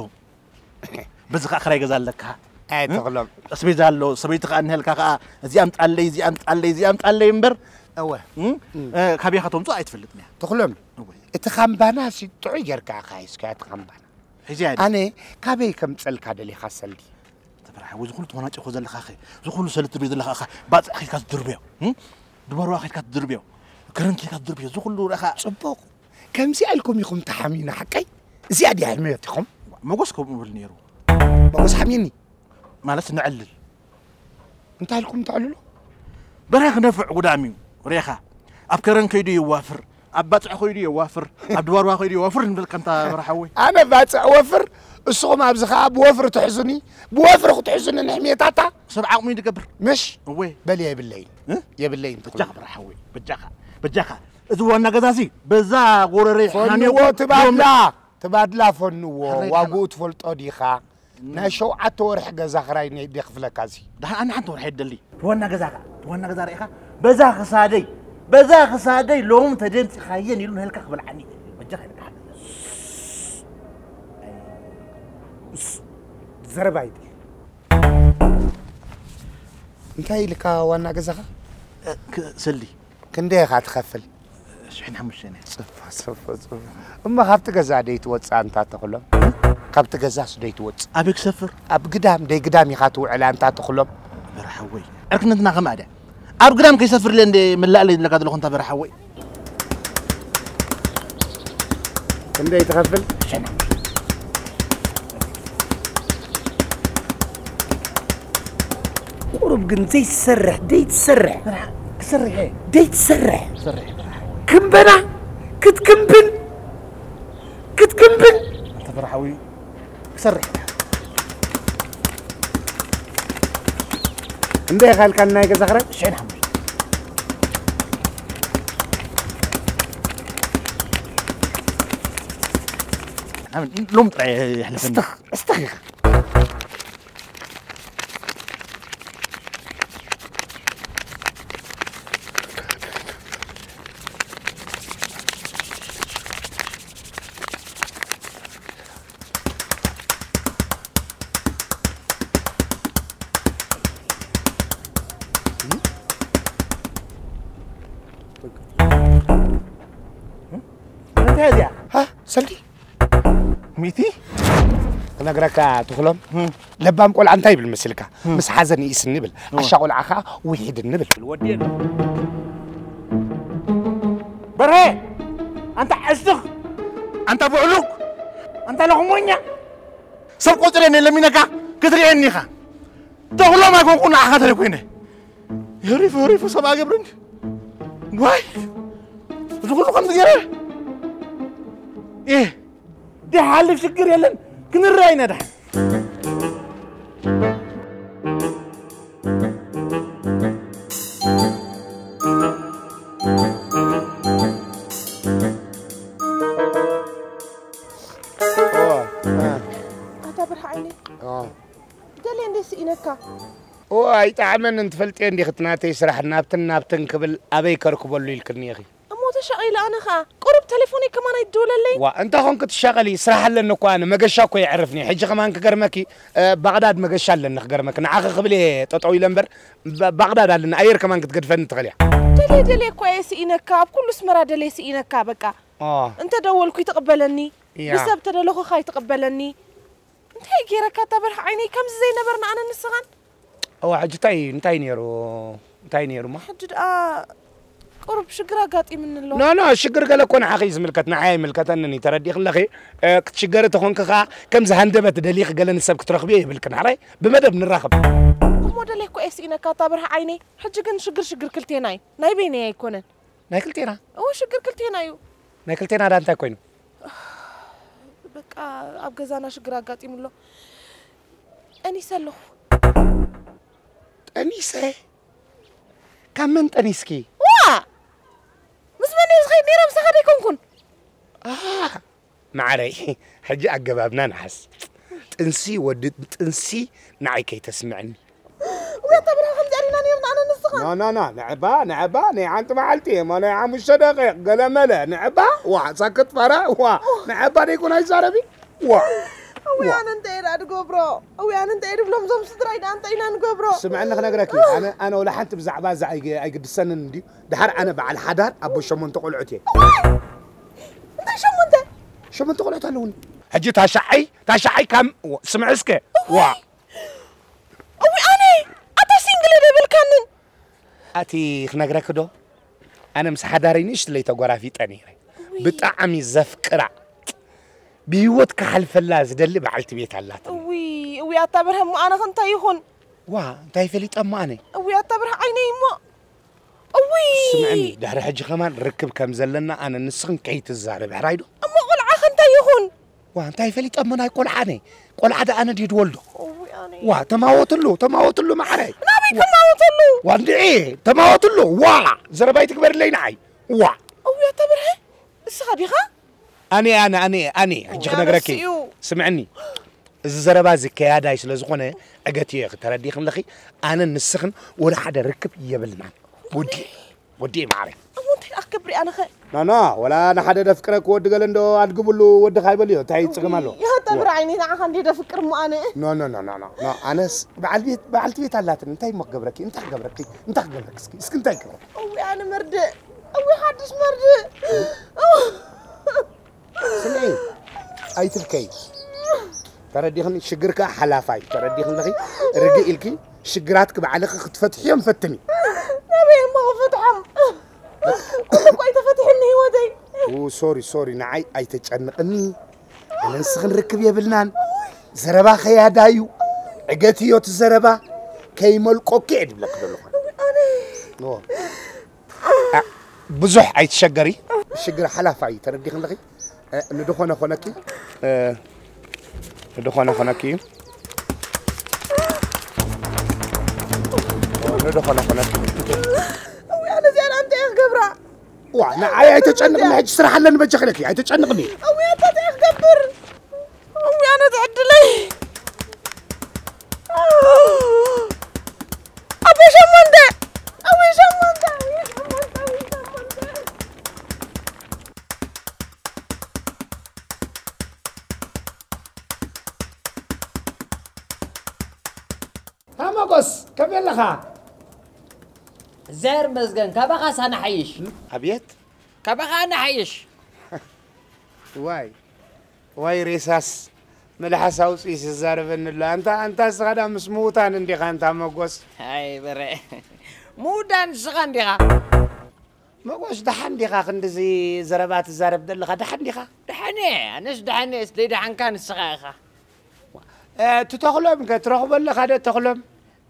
በዚ ኸኣ ክራይ ገዛ ኣለካ። ኣይ፣ እ? ተኽሎም። ኣስቤዛ ኣሎ፣ ሰበይቲ ኸኣ እንሀልካ ኸኣ፣ "እዚ ኣምጻለይ፣ እዚ ኣምጻለይ፣ እዚ ኣምጻለይ" እምበር፣ እወ። እ? እም። እ፣ ካበይ ኸተምጽኦ ኣይትፈልጥን እያ። ተኽሎም፣ እወ። እቲ ኻምባና ሲ ጥዑይ ጌርካ ኢኻ ሒዝካዮ፣ እቲ ኻምባና። ሒዘያ ድየ? ኣነ ካበይ ከምጸልካ ደሊኻ ሰልዲ? ተፈራሒ፣ እዚ ኹሉ ተወናጪ እኮ ዘለኻ ኸ፣ እዚ ኹሉ ሰልዲ ትድርብዮ ዘለኻ ኸ፣ ባጽዕ ኸይድካ ትድርብዮ፣ እ? ድባርዋ ኸይድካ ትድርብዮ፣ ከረን ኸይድካ ትድርብዮ፣ እዚ ኹሉ ረኻ። ጽቡቕ። ከምዚኣ ኢልኩም ኢኹም ተሓሚና ሓቀይ? እዚኣ ድያ ሕምየትኹም? መጎስ ከምኡ ይብል ነይሩ። መጎስ ሓሚኒ? ማለት ነዕልል። እንታይ ኢልኩም ተዕልሉ? በርሀ ክነፍዕ ጉዳም እዩ። ሬኻ ኣብ ከረን ከይዱ የዋፍር፣ ኣብ ባጽዕ ከይዱ የዋፍር፣ ኣብ ድባርዋ ከይዱ የዋፍር ንብል ከምታ በርሓወይ። ኣነ ባጽዕ ወፍር፣ እስኹም ኣብዚ ኸዓ ብወፍሪ ትሕዙኒ፣ ብወፍሪ ክትሕዙኒ ንሕምየታታ። ሰብ ዓቕሙ እዩ ዝገብር። ምሽ? እወ። በል የብለይን። እ? የብለይን ትኹን። በጃኻ በርሓወይ፣ በጃኻ፣ በጃኻ። እዚ ዋና ገዛሲ በዛ ጎረሬ ፈንዎ ሓሚቑ ትባድላ፣ ሎም- ትባድላ ፈንዎ፣ ሕራይ ዋግኡ ድሓን። ትፈልጦ ዲኻ? ናይ ሸውዓተ ወርሒ ገዛ ኽራይ ነ-፣ ደኽፍለካ እዚ። ድሓን ኣነ ሓንቲ ወርሒ የደሊ። ዋና ገዛኻ። ዋና ገዛ ርኢኻ በዛ ክሳደይ በዛ ክሳደይ ሎም ተደምፂኻየን ኢሉ ንህልካ ክበልዓኒ በጃኻ ኢልካ ሓደ ዘረባ ይብል እንታይ ኢልካ ዋና ገዛኻ ሰልዲ ክንደይ ኢኻ ትኸፍል ሽሕን ሓሙሽተን እያ ጽፋ ጽፋ ጽፋ እሞ ካብቲ ገዛ ደይ ትወፅእ ኣንታ ተኽሎም ካብቲ ገዛስ ደይ ትወፅእ ኣበይ ክሰፍር ኣብ ግዳም ደይ ግዳም ኢኻ ትውዕል ኣንታ ተኽሎም በረሓወይ ዕርክነትና ከማኣ ድያ ኣብ ግዳም ከይሰፍር ኢለ እንደ ምላእለ ዝብለካ ዘለኹ እንታ በረሓወይ ክንደይ ትኸፍል ቁሩብ ግን ዘይትሰርሕ ደይ ትሰርሕ ክሰርሕ እየ ደይ ትሰርሕ ክሰርሕ እየ በረሓወይ ክንበና ክትክንብን ክትክንብን እንተ በረሓወይ ክሰርሕ እየ እንደ ኻልካ ናይ ገዛ ኽራይ ሽሕን ሓሙሽተ ሎሚ ጥራይ የሕልፈና እስተኺ እንታይ እዚኣ ሃ ሰልዲ ሚቲ ክነግረካ ትኽሎም ለባም ቆልዓ እንታይ ይብል መስልካ ምስ ሓዘን ይእስኒ ይብል ኣሻ ቆልዓ ከዓ ውሒድኒ ይብል ወዲን በርሀ ኣንታ ዕስኽ ኣንታ ብዕሉግ ኣንታ ለኽሞኛ ሰብ ቆፅረ እየ ለሚነካ ክትርእየኒ ኢኻ ተኽሎም ኣይኮንኩ ንዓኻ ተለኮይነ ህሪፉ ህሪፉ ሰብ ኣገብርን ዋይ እዚ ኩሉ ከምዚ ገይረ ይህ ደሓልፍ ሽግር የለን ክንረኣይ ነዳ ኣታ ብርሃ ዓይነይ ደልየ እንደ ስኢነካ ኦ ኣይጠዓመንን ትፈልጥየ እንዲኺ እቲ ናተይ ስራሕ ናብትን ናብትን ክብል ኣበይ ከርክበሉ ኢልክኒ ኢኺ እሞ ተሻቒለ ኣነ ኸኣ ቁሩብ ተሌፎነይ ከማን ኣይትድውለለይ ዋ እንታይ ኾንክ ትሻቐሊ ስራሕ ኣለኒ እኮ ኣነ መገሻ እኮ የዕርፍኒ ሕጂ ከማን ክገርመኪ እ፣ ባቕዳድ መገሻ ኣለኒ ክገርመኪ ንዓኺ ክብል እየ ጠጠው ኢለ እምበር ባ- ባቕዳድ ኣለኒ ኣየር ከማን ክትገድፈኒ ትኽእል እያ ደልየ ደልየ እኮ እየ ስኢነካ ኣብ ኩሉ ኣስመራ ደልየ ስኢነካ በቃ ኦ፣ እንተ ደወልኩ ይትቕበለኒ እያ። ብሰብ ተደለኹ ኸኣ ይትቕበለኒ እንታይ ገይረካ እታ በርሒ ዓይነይ ከምዚ ዘይነበርና ኣነ ንስኻን እዋ ሕጂ እንታይ እንታይ ነይሩ እንታይ ነይሩ ማ ሕጂ ደኣ ቁሩብ ሽግር ኣጋጢምኒ ኣሎ ኖ ኖ ሽግር ገለ እኮ ንዓኺ እዩ ዝምልከት ንዓይ ኣይምልከተንን እዩ ተረዲእኺ ኣለኺ እ፣ ክትሽገሪ ተኾንኪ ከዓ ከምዚ ሃንደበት ደሊኺ ገለ ንሰብ ክትረኽብዮ የብልክን ሕራይ ብመደብ ንራኸብ እሞ ደለይ እኮ እየ ስኢነካ እታ በርሒ ዓይነይ ሕጂ ግን ሽግር ሽግር ክልቴና እዩ ናይ በይነይ ኣይኮነን ናይ ክልቴና እወ ሽግር ክልቴና እዩ ናይ ክልቴና ዳ እንታይ ኮይኑ በቃ ኣብ ገዛና ሽግር ኣጋጢሙ ኣሎ ጠኒሰ ኣለኹ ጠኒሰ ካብ መን ጠኒስኪ ዋ ምስ መን እየ ዝኸይድ ነይረ ምሳኻ ደይኮንኩን ማዕረይ ሕጂ ኣገባብና ንሓስ ጥንሲ ወዲ ጥንሲ ንዓይ ከይተስምዕኒ ውያታ ብርሃ ከምዚ ኣሪና ነይርና ኣነ ንስኻ ና ና ና ንዕባ ንዕባ ናይ ሓንቲ መዓልቲ እሞ ናይ ሓሙሽተ ደቂቕ ገለመለ ንዕባ ዋ ሳክት ፈረ ዋ ንዕባ ደይኮን ኣይዛረቢ ዋ እዊ ኣነ እንታይ ዳ ድገብሮ እዊ ኣነ እንታይ ድብሎም ዞም ስድራይ ዳ እንታይ ኢና ንገብሮ ስምዕኒ ክነግረኪ ኣነ ኣነ ወላ ሓንቲ ብዛዕባ እዚ ኣይግ- ኣይግድሰንን እንድዩ ድሓር ኣነ በዓል ሓዳር ኣቦ ሸሞንተ ቆልዑት እየ እንታይ ሸሞንተ ሸሞንተ ቆልዑት ኣለውኒ ሕጂ ታሻዓይ ታሻዓይ ካብ ስምዕ እስከ ዋ እዊ ኣነ ኣታ ሲንግለ ደበልካንን ኣቲ ክነግረኪ ዶ ኣነ ምስ ሓዳረይ ንእሽትለይ ተጎራፊጠ ነይረ ብጣዕሚ ዘፍቅራ ብህይወት ክሓልፈላ ዝደሊ በዓልቲ ቤት ኣላት እዊ እዊ ኣታ ብርሃ እሞ ኣነ ከ እንታይ ይኹን ዋ እንታይ ፈሊጠ እሞ ኣነ እዊ ኣታ ብርሃ ዓይነይ እሞ እዊ ስምዕኒ ድሕሪ ሕጂ ከማን ርክብ ከም ዘለና ኣነ ንስኽን ከይትዛረብ ሕራይ ዶ እሞ ቆልዓ ከ እንታይ ይኹን ዋ እንታይ ፈሊጠ እሞ ናይ ቆልዓ ኣነ ቆልዓ ደኣ ኣነ ድየ ድወልዶ እዊ ኣነ ዋ ተማወትሉ ተማወትሉ ማዕረይ ናበይ ክማወተሉ ዋ እንድዒ ተማወትሉ ዋ ዘረባይ ትግበርለይ ንዓይ ዋ እዊ ኣታ ብርሃ እስኻ ዲኻ ኣነ ኣነ ኣነ ኣነ ሕጂ ክነግረኪ ኣነስዩ። ስምዕኒ እዚ ዘረባ እዚ ከያዳይ ስለ ዝኾነ ዕገትዮ ኢኺ፣ ተረዲኽን ለኺ? ኣነን ንስኽን ወላ ሓደ ርክብ የብልናን። ወዲኤ፣ ወዲኤ ማዕረ። እሞ እንታይ ደኣ ክገብር እየ ኣነኸ? ኖ፣ ኖ፣ ወላ ንሓደ ደፍቅረኪ ወዲ ገለ እንዶ ኣድግብሉ ወዲ ካይበል እዮ፣ እንታይ ጸገም ኣሎ? ይኸ ጠብር ዓይኒ ንዓኻ እንደ ደፍቅር እሞ ኣነ። ኖ፣ ኖ፣ ኖ፣ ኖ፣ ኖ፣ ኖ፣ ኣነስ በዓል ቤት፣ በዓልቲ ቤት ኣላትኒ፣ እንታይ እሞ ክገብረኪ? እንታይ ክገብረኪ? እንታይ ክገብረኪ? እስኪ፣ እስኪ እንታይ ክገብረኪ? እዊ ኣነ መርድእ፣ እዊ ሓድሽ መርድእ። ስምዒ፣ ኣይትብከይ። ተረዲኽኒ? ሽግርካ ሓላፋይ። ተረዲኽኒ ኣለኺ? ርግእ ኢልኪ ሽግራትኪ ባዕልኺ ክትፈትሕዮም ፈትኒ። ናበይ እሞ ክፈትሖም? ኩሉ እኮ ኣይተፈትሕኒ ህይወተይ። ኡ፣ ሶሪ፣ ሶሪ፣ ንዓይ ኣይተጨንቕኒ። ኣነ ንስኽን ርክብ የብልናን። ዘረባ ከያዳ እዩ። ዕገትዮ እቲ ዘረባ። ከይመልቆኪ እየ ድብለኪ ዘለኹ። ኣነ ኦ። ኣ፣ ብዙሕ ኣይትሸገሪ። ሽግር ሓላፋ እዩ፣ ተረዲኽኒ ኣለኺ? እ፣ ንድኾነ ኾነኪ፣ እ፣ ንድኾነ ኾነኪ እዩ። ንድኾነ ኾነኪ። እውይ፣ ኣነ እዚኣ እንታይ እየ ክገብራ? ዋ፣ ንዓይ ኣይተጨንቕኒ፣ ሕጂ ስራሕ ኣለኒ በጃኺ ኢለኪ፣ ኣይተጨንቕኒ። እውይ፣ ኣታ እንታይ እየ ክገብር? እውይ፣ ኣነ ትዕድለይ። ኣቦ ሸሞንተ፣ ኣቦ ሸሞንተ፣ ኣቦ ሸሞንተ፣ ኣቦ ሸሞንተ። ሃ፣ መጎስ፣ ከመይ ኣለኻ? እግዚኣብሔር ይመስገን፣ ካባኻስ ኣነ ሓይሽ። ኣቤት። ካባኻ ኣነ ሓይሽ። ዋይ፣ ዋይ፣ ሬሳስ መልሓስ ኣውፂኡ ይዛረበኒ ኣሎ። ኣንታ፣ ኣንታ እስኻ ዳ ምስ ምዉታን እንዲኻ፣ ኣንታ መጎስ። ኣይ፣ በረ፣ ምዉታን ንስኻ እንዲኻ። መጎስ፣ ደሓን ዲኻ? ክንድዚ ዘረባ ትዛረብ ዘለኻ፣ ደሓን ዲኻ? ደሓን እየ፣ ኣነስ ደሓን እየ፣ ደይደሓንካ ንስኻ ኢኻ። እ፣ እቲ ተኽሎም ከ ትረኽቦ ኣለኻ ዶ፣ ተኽሎም?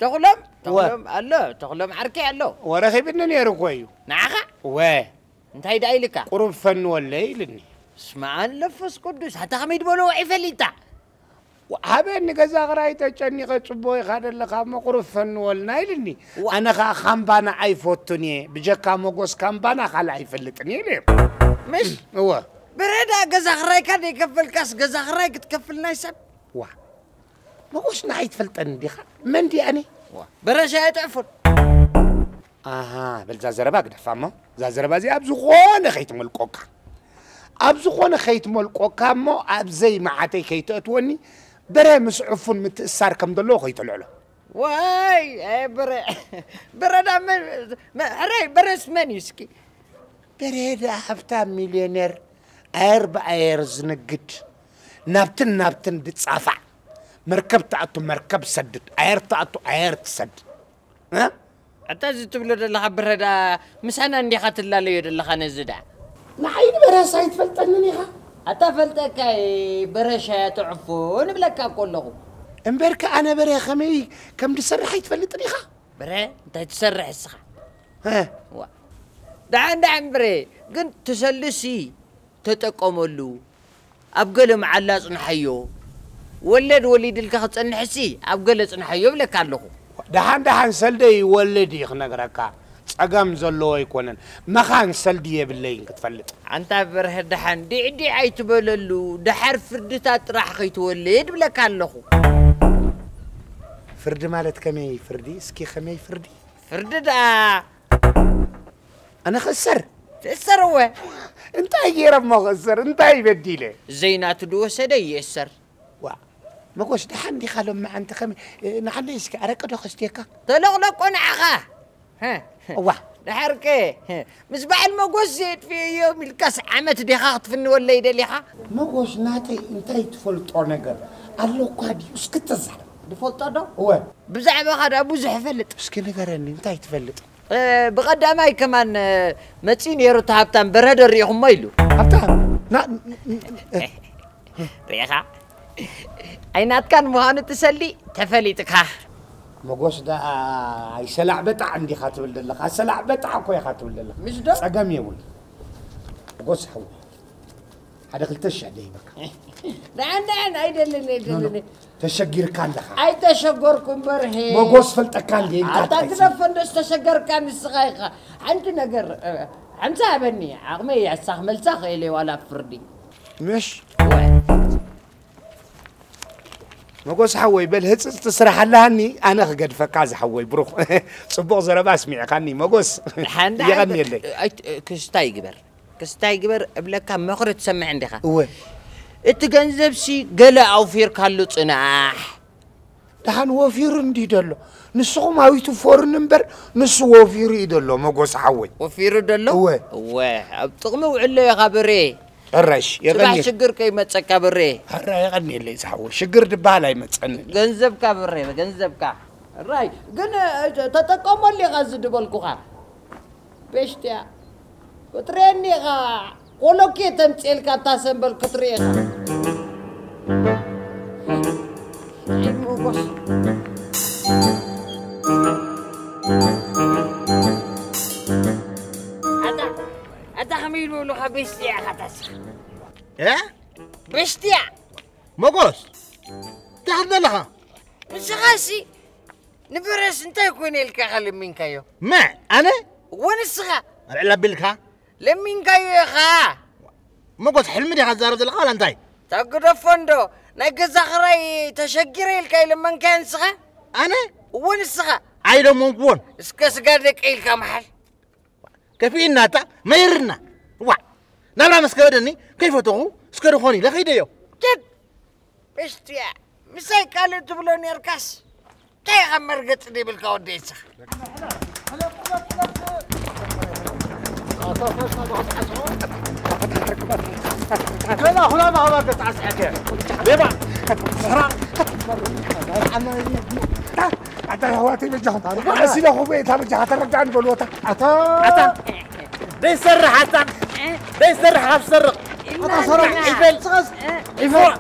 ተኽሎም? እወ። ተኽሎም ኣሎ፣ ተኽሎም ዓርከይ ኣሎ። ወ፣ ረኺብኒ ነይሩ እኮ እዩ። ንዓኻ? ወ። እንታይ ደኣ ኢልካ? ቁሩብ ፈንወለይ ኢልኒ። ስመ ኣብ ወመንፈስ ቅዱስ፣ ኣታ ከመይ ዝበሎ ውዒ ፈሊጣ? ወ፣ ሃበኒ፣ ገዛ ክራይ ተጨኒቐ ጽቡቕ ኢኻ ዘለኻ እሞ ቁሩብ ፈንወልና ኢልኒ። ዋ። ኣነ ኸኣ ካምባና ኣይፈቱን እየ፣ ብጀካ መጎስ ካምባና ካልእ ኣይፈልጥን እየ ኢለ። ምሽ? እወ። በረዳ ገዛ ክራይካ ዘይከፈልካስ ገዛ ክራይ ክትከፍል ናይ ሰብ? ዋ። መጎስ ንዓይ ትፈልጠኒ ዲኻ? መን ድየ ኣነ? ዋ። በረሻ ኣይጥዕፉን። ኣሃ፣ በል እዛ ዘረባ ግደፋ እሞ። እዛ ዘረባ እዚኣ ኣብ ዝኾነ ከይትመልቆካ። ኣብ ዝኾነ ከይትመልቆካ እሞ ኣብ ዘይመዓተይ ከይትእትወኒ፣ በረ ምስ ዕፉን ምትእሳር ከም ዘለዎ ከይተልዕሎ። ዋይ፣ ኣይ በረ፣ በረዳ መን፣ መ-፣ ሕራይ በረስ መን እዩ እስኪ? በረ ደኣ ሃብታም ሚልዮነር፣ ኣየር ብኣየር ዝንግድ፣ ናብትን ናብትን ድጻፋዕ፣ መርከብ ትኣቱ መርከብ ትሰድድ፣ ኣየር ትኣቱ ኣየር ትሰድድ። እ? ኣታ እዚ ትብሎ ዘለኻ በረዳ ምሳና እንዲኻ ትላለዮ ዘለኻ ነዚ ደኣ። ንዓይ ንበረስ ኣይትፈልጠንን ኢኻ? ኣታ ፈልጠካ እየ፣ በረሻ እያ ትዕፎ ንብለካ እኮ ኣለኹ። እምበርከ ኣነ በረ ከመይ ከም ዝሰርሕ ኣይትፈልጥን ኢኻ? በረ እንታይ ትሰርሕ እስኻ? እ? ዋ። ደሓን ደሓን በረ፣ ግን ትሰልሲ ተጠቀመሉ። ኣብ ገለ መዓላ ኣጽንሓዮ። ወለድ ወሊድልካ ክጸንሕሲ ኣብ ገለ ጽንሓዮ እብለካ ኣለኹ። ደሓን ደሓን ሰልደይ ይወልድ እዩ ክነግረካ። ጸገም ዘለዎ ኣይኮነን። መኻን ሰልዲ የብለይን ክትፈልጥ። ኣንታ በርሀ ደሓን ዲዕዲዕ ኣይትበለሉ። ደሓር ፍርድታት ጥራሕ ከይትወልድ እብለካ ኣለኹ። ፍርዲ ማለት ከመይ ፍርዲ? እስኪ ከመይ ፍርዲ? ፍርዲ ደኣ ኣነ ክእሰር? ትእሰር እወ። እንታይ ገይረ እሞ ክእሰር? እንታይ በዲለ? ዘይናቱ ዝወሰደ ይእሰር። ዋ፣ መጎስ ደሓን ዲኻ ሎማዓንቲ ከመይ? እ፣ ንዓለይ እስኪ ኣረቂ ዶ ከስትየካ? ተለቕለቆ ንዓኻ። ሀ፣ እዋ። ደሓርከ፣ ሀ፣ ምስ በዓል መጎስ ዘየጥፍእዮም ኢልካስ ዓመት ዲኻ ክትፍንወለይ ደሊኻ? መጎስ ናተይ እንታይ ትፈልጦ ነገር ኣሎ እኳ ድዩ? እስኪ ተዛረብ። ዝፈልጦ ዶ? እወ። ብዛዕባኻ ደኣ ብዙሕ እፈልጥ። እስኪ ንገረኒ፣ እንታይ ትፈልጥ? እ፣ ብቐዳማይ ከማን፣ እ፣ መጺኡ ነይሩ እቲ ሃብታም በረዶ ርኢኹሞ ኢሉ። ሃብታም? ና-፣ እ፣ ርኢኻ? ኣይናትካን ምዃኑ ትሰሊ ተፈሊጥካ። መጎስ ደኣ ኣይሰላዕ በጣዕ እንዲኻ ትብል ዘለኻ። ሰላዕ በጣዕ እኮ ኢኻ ትብል ዘለኻ። ምሽ ዶ? ጸገም የብሉ። መጎስ ሓወይ። ሓደ ክልተ ሽሕ ደይበካ። ደሓን፣ ደሓን፣ ኣይደልን፣ ኣይደልን። ኖ፣ ኖ። ተሸጊርካ ኣለኻ። ኣይተሸገርኩ እምበር፣ ሄ። መጎስ ፈልጠካ እንዴ፣ እንታይ ኣታ ትፈልጥ? ግደፎ፣ እንዶ ዝተሸገርካ ንስኻ ኢኻ። ሓንቲ ነገር፣ እ፣ ሓምሳ ሃበኒ። ዓቕመይ እያ፣ እሳ ክመልሳ ክእል እየ፣ ዋላ ኣብ ፍርዲ። ምሽ? ወይ። መጎስ ሓወይ፣ በል ህጽጽቲ ስራሕ ኣለሃኒ፣ ኣነ ክገድፈካ ዝሓወይ ብሩኽ። ጽቡቕ ዘረባ ኣስሚዕኻኒ መጎስ። ሓንዳ የቐንየለይ። ክስታይ ግበር፣ ክስታይ ግበር እብለካ፣ መኽሪ ትሰምዕ እንዲኻ። እወ። እቲ ገንዘብሲ ገለ ኣውፊርካሉ ጽናሕ። ደሓን ወፊሩ እንዲ ደሎ። ንስኹም ኣዊቱ ፎርን እምበር፣ ንሱ ወፊሩ እዩ ደሎ መጎስ ሓወይ። ወፊሩ ደሎ? እወ። እወ። ኣብ ጥቕሚ ውዕሎ ኢኻ ብሬ። ሕራሽ ጽባሕ የቐንየ። ሽግር ከይመጸካ ብሬ። ሕራ የቐንየለይ ዝሓወይ፣ ሽግር ድበሃል ኣይመጸንን። ገንዘብካ ብሬ፣ ገንዘብካ። ሕራይ ግን እ፣ ተጠቀመሉ ኢኻ እዚ ድበልኩኻ። ቤሽትያ። ክትርእየኒ ኢኻ። ኮሎኬ ተምጽኤልካ እታ ሰምበል ክትርእየኻ። ዒድ ሞጎስ። ኣታ ኣታ ከመይ ኢሉ ብሉኻ ቤስትያ ኢኻ ታስኻ። እ? ቤስትያ። ሞጎስ እንታይ ክትብል ኣለኻ? ንስኻሲ ንበረስ እንታይ ኮይነ ኢልካ ኢኻ ለሚንካዮ? መዕ ኣነ? እወ ንስኻ። ኣልዕል ኣቢልካ? ለሚንካዮ ኢኻ። ሞጎስ ሕልሚ ዲኻ ትዛረብ ዘለኻ ዋላ እንታይ? ታግደፎ እንዶ ናይ ገዛ ኽራይ ተሸጊረ ኢልካ ይለመንካዮ ንስኻ? ኣነ? እወ ንስኻ። ኣይለመንኩዎን። እስከ ስጋ ደቀ ኢልካ መሓል። ከፊእና እታ መይርና። ዋዕ ናብራ ምስ ከበደኒ ከይፈተኹ እስከ ድኾን ኢለ ከይደዮ። ኬድ በስትያ ምሳይ ካልእ ትብሎ ኔርካስ እንታይ ኢኻ መርገጺ ዘይብልካ ወደይ እስኻ። ገና ኩላ ማህባ ገጽ ኣስሐከ ሌባ ስራ ኣታ ኣሕዋተይ በጃኹም ቀስ ኢለ ኹም እታ በጃኻ ተረዳእኒ በልዎ እታ ኣታ ኣታ ደይሰርሕ ኣታ ደይሰርሕ ካብ ዝሰርቕ ኣታ ሰራቂ ዒፈል ስቐስ ዒፈል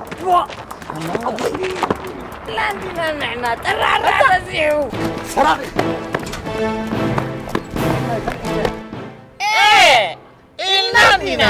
ላንዲና ንሕና ጠራራ በዚሑ ሰራቂ ኢልና እንዲና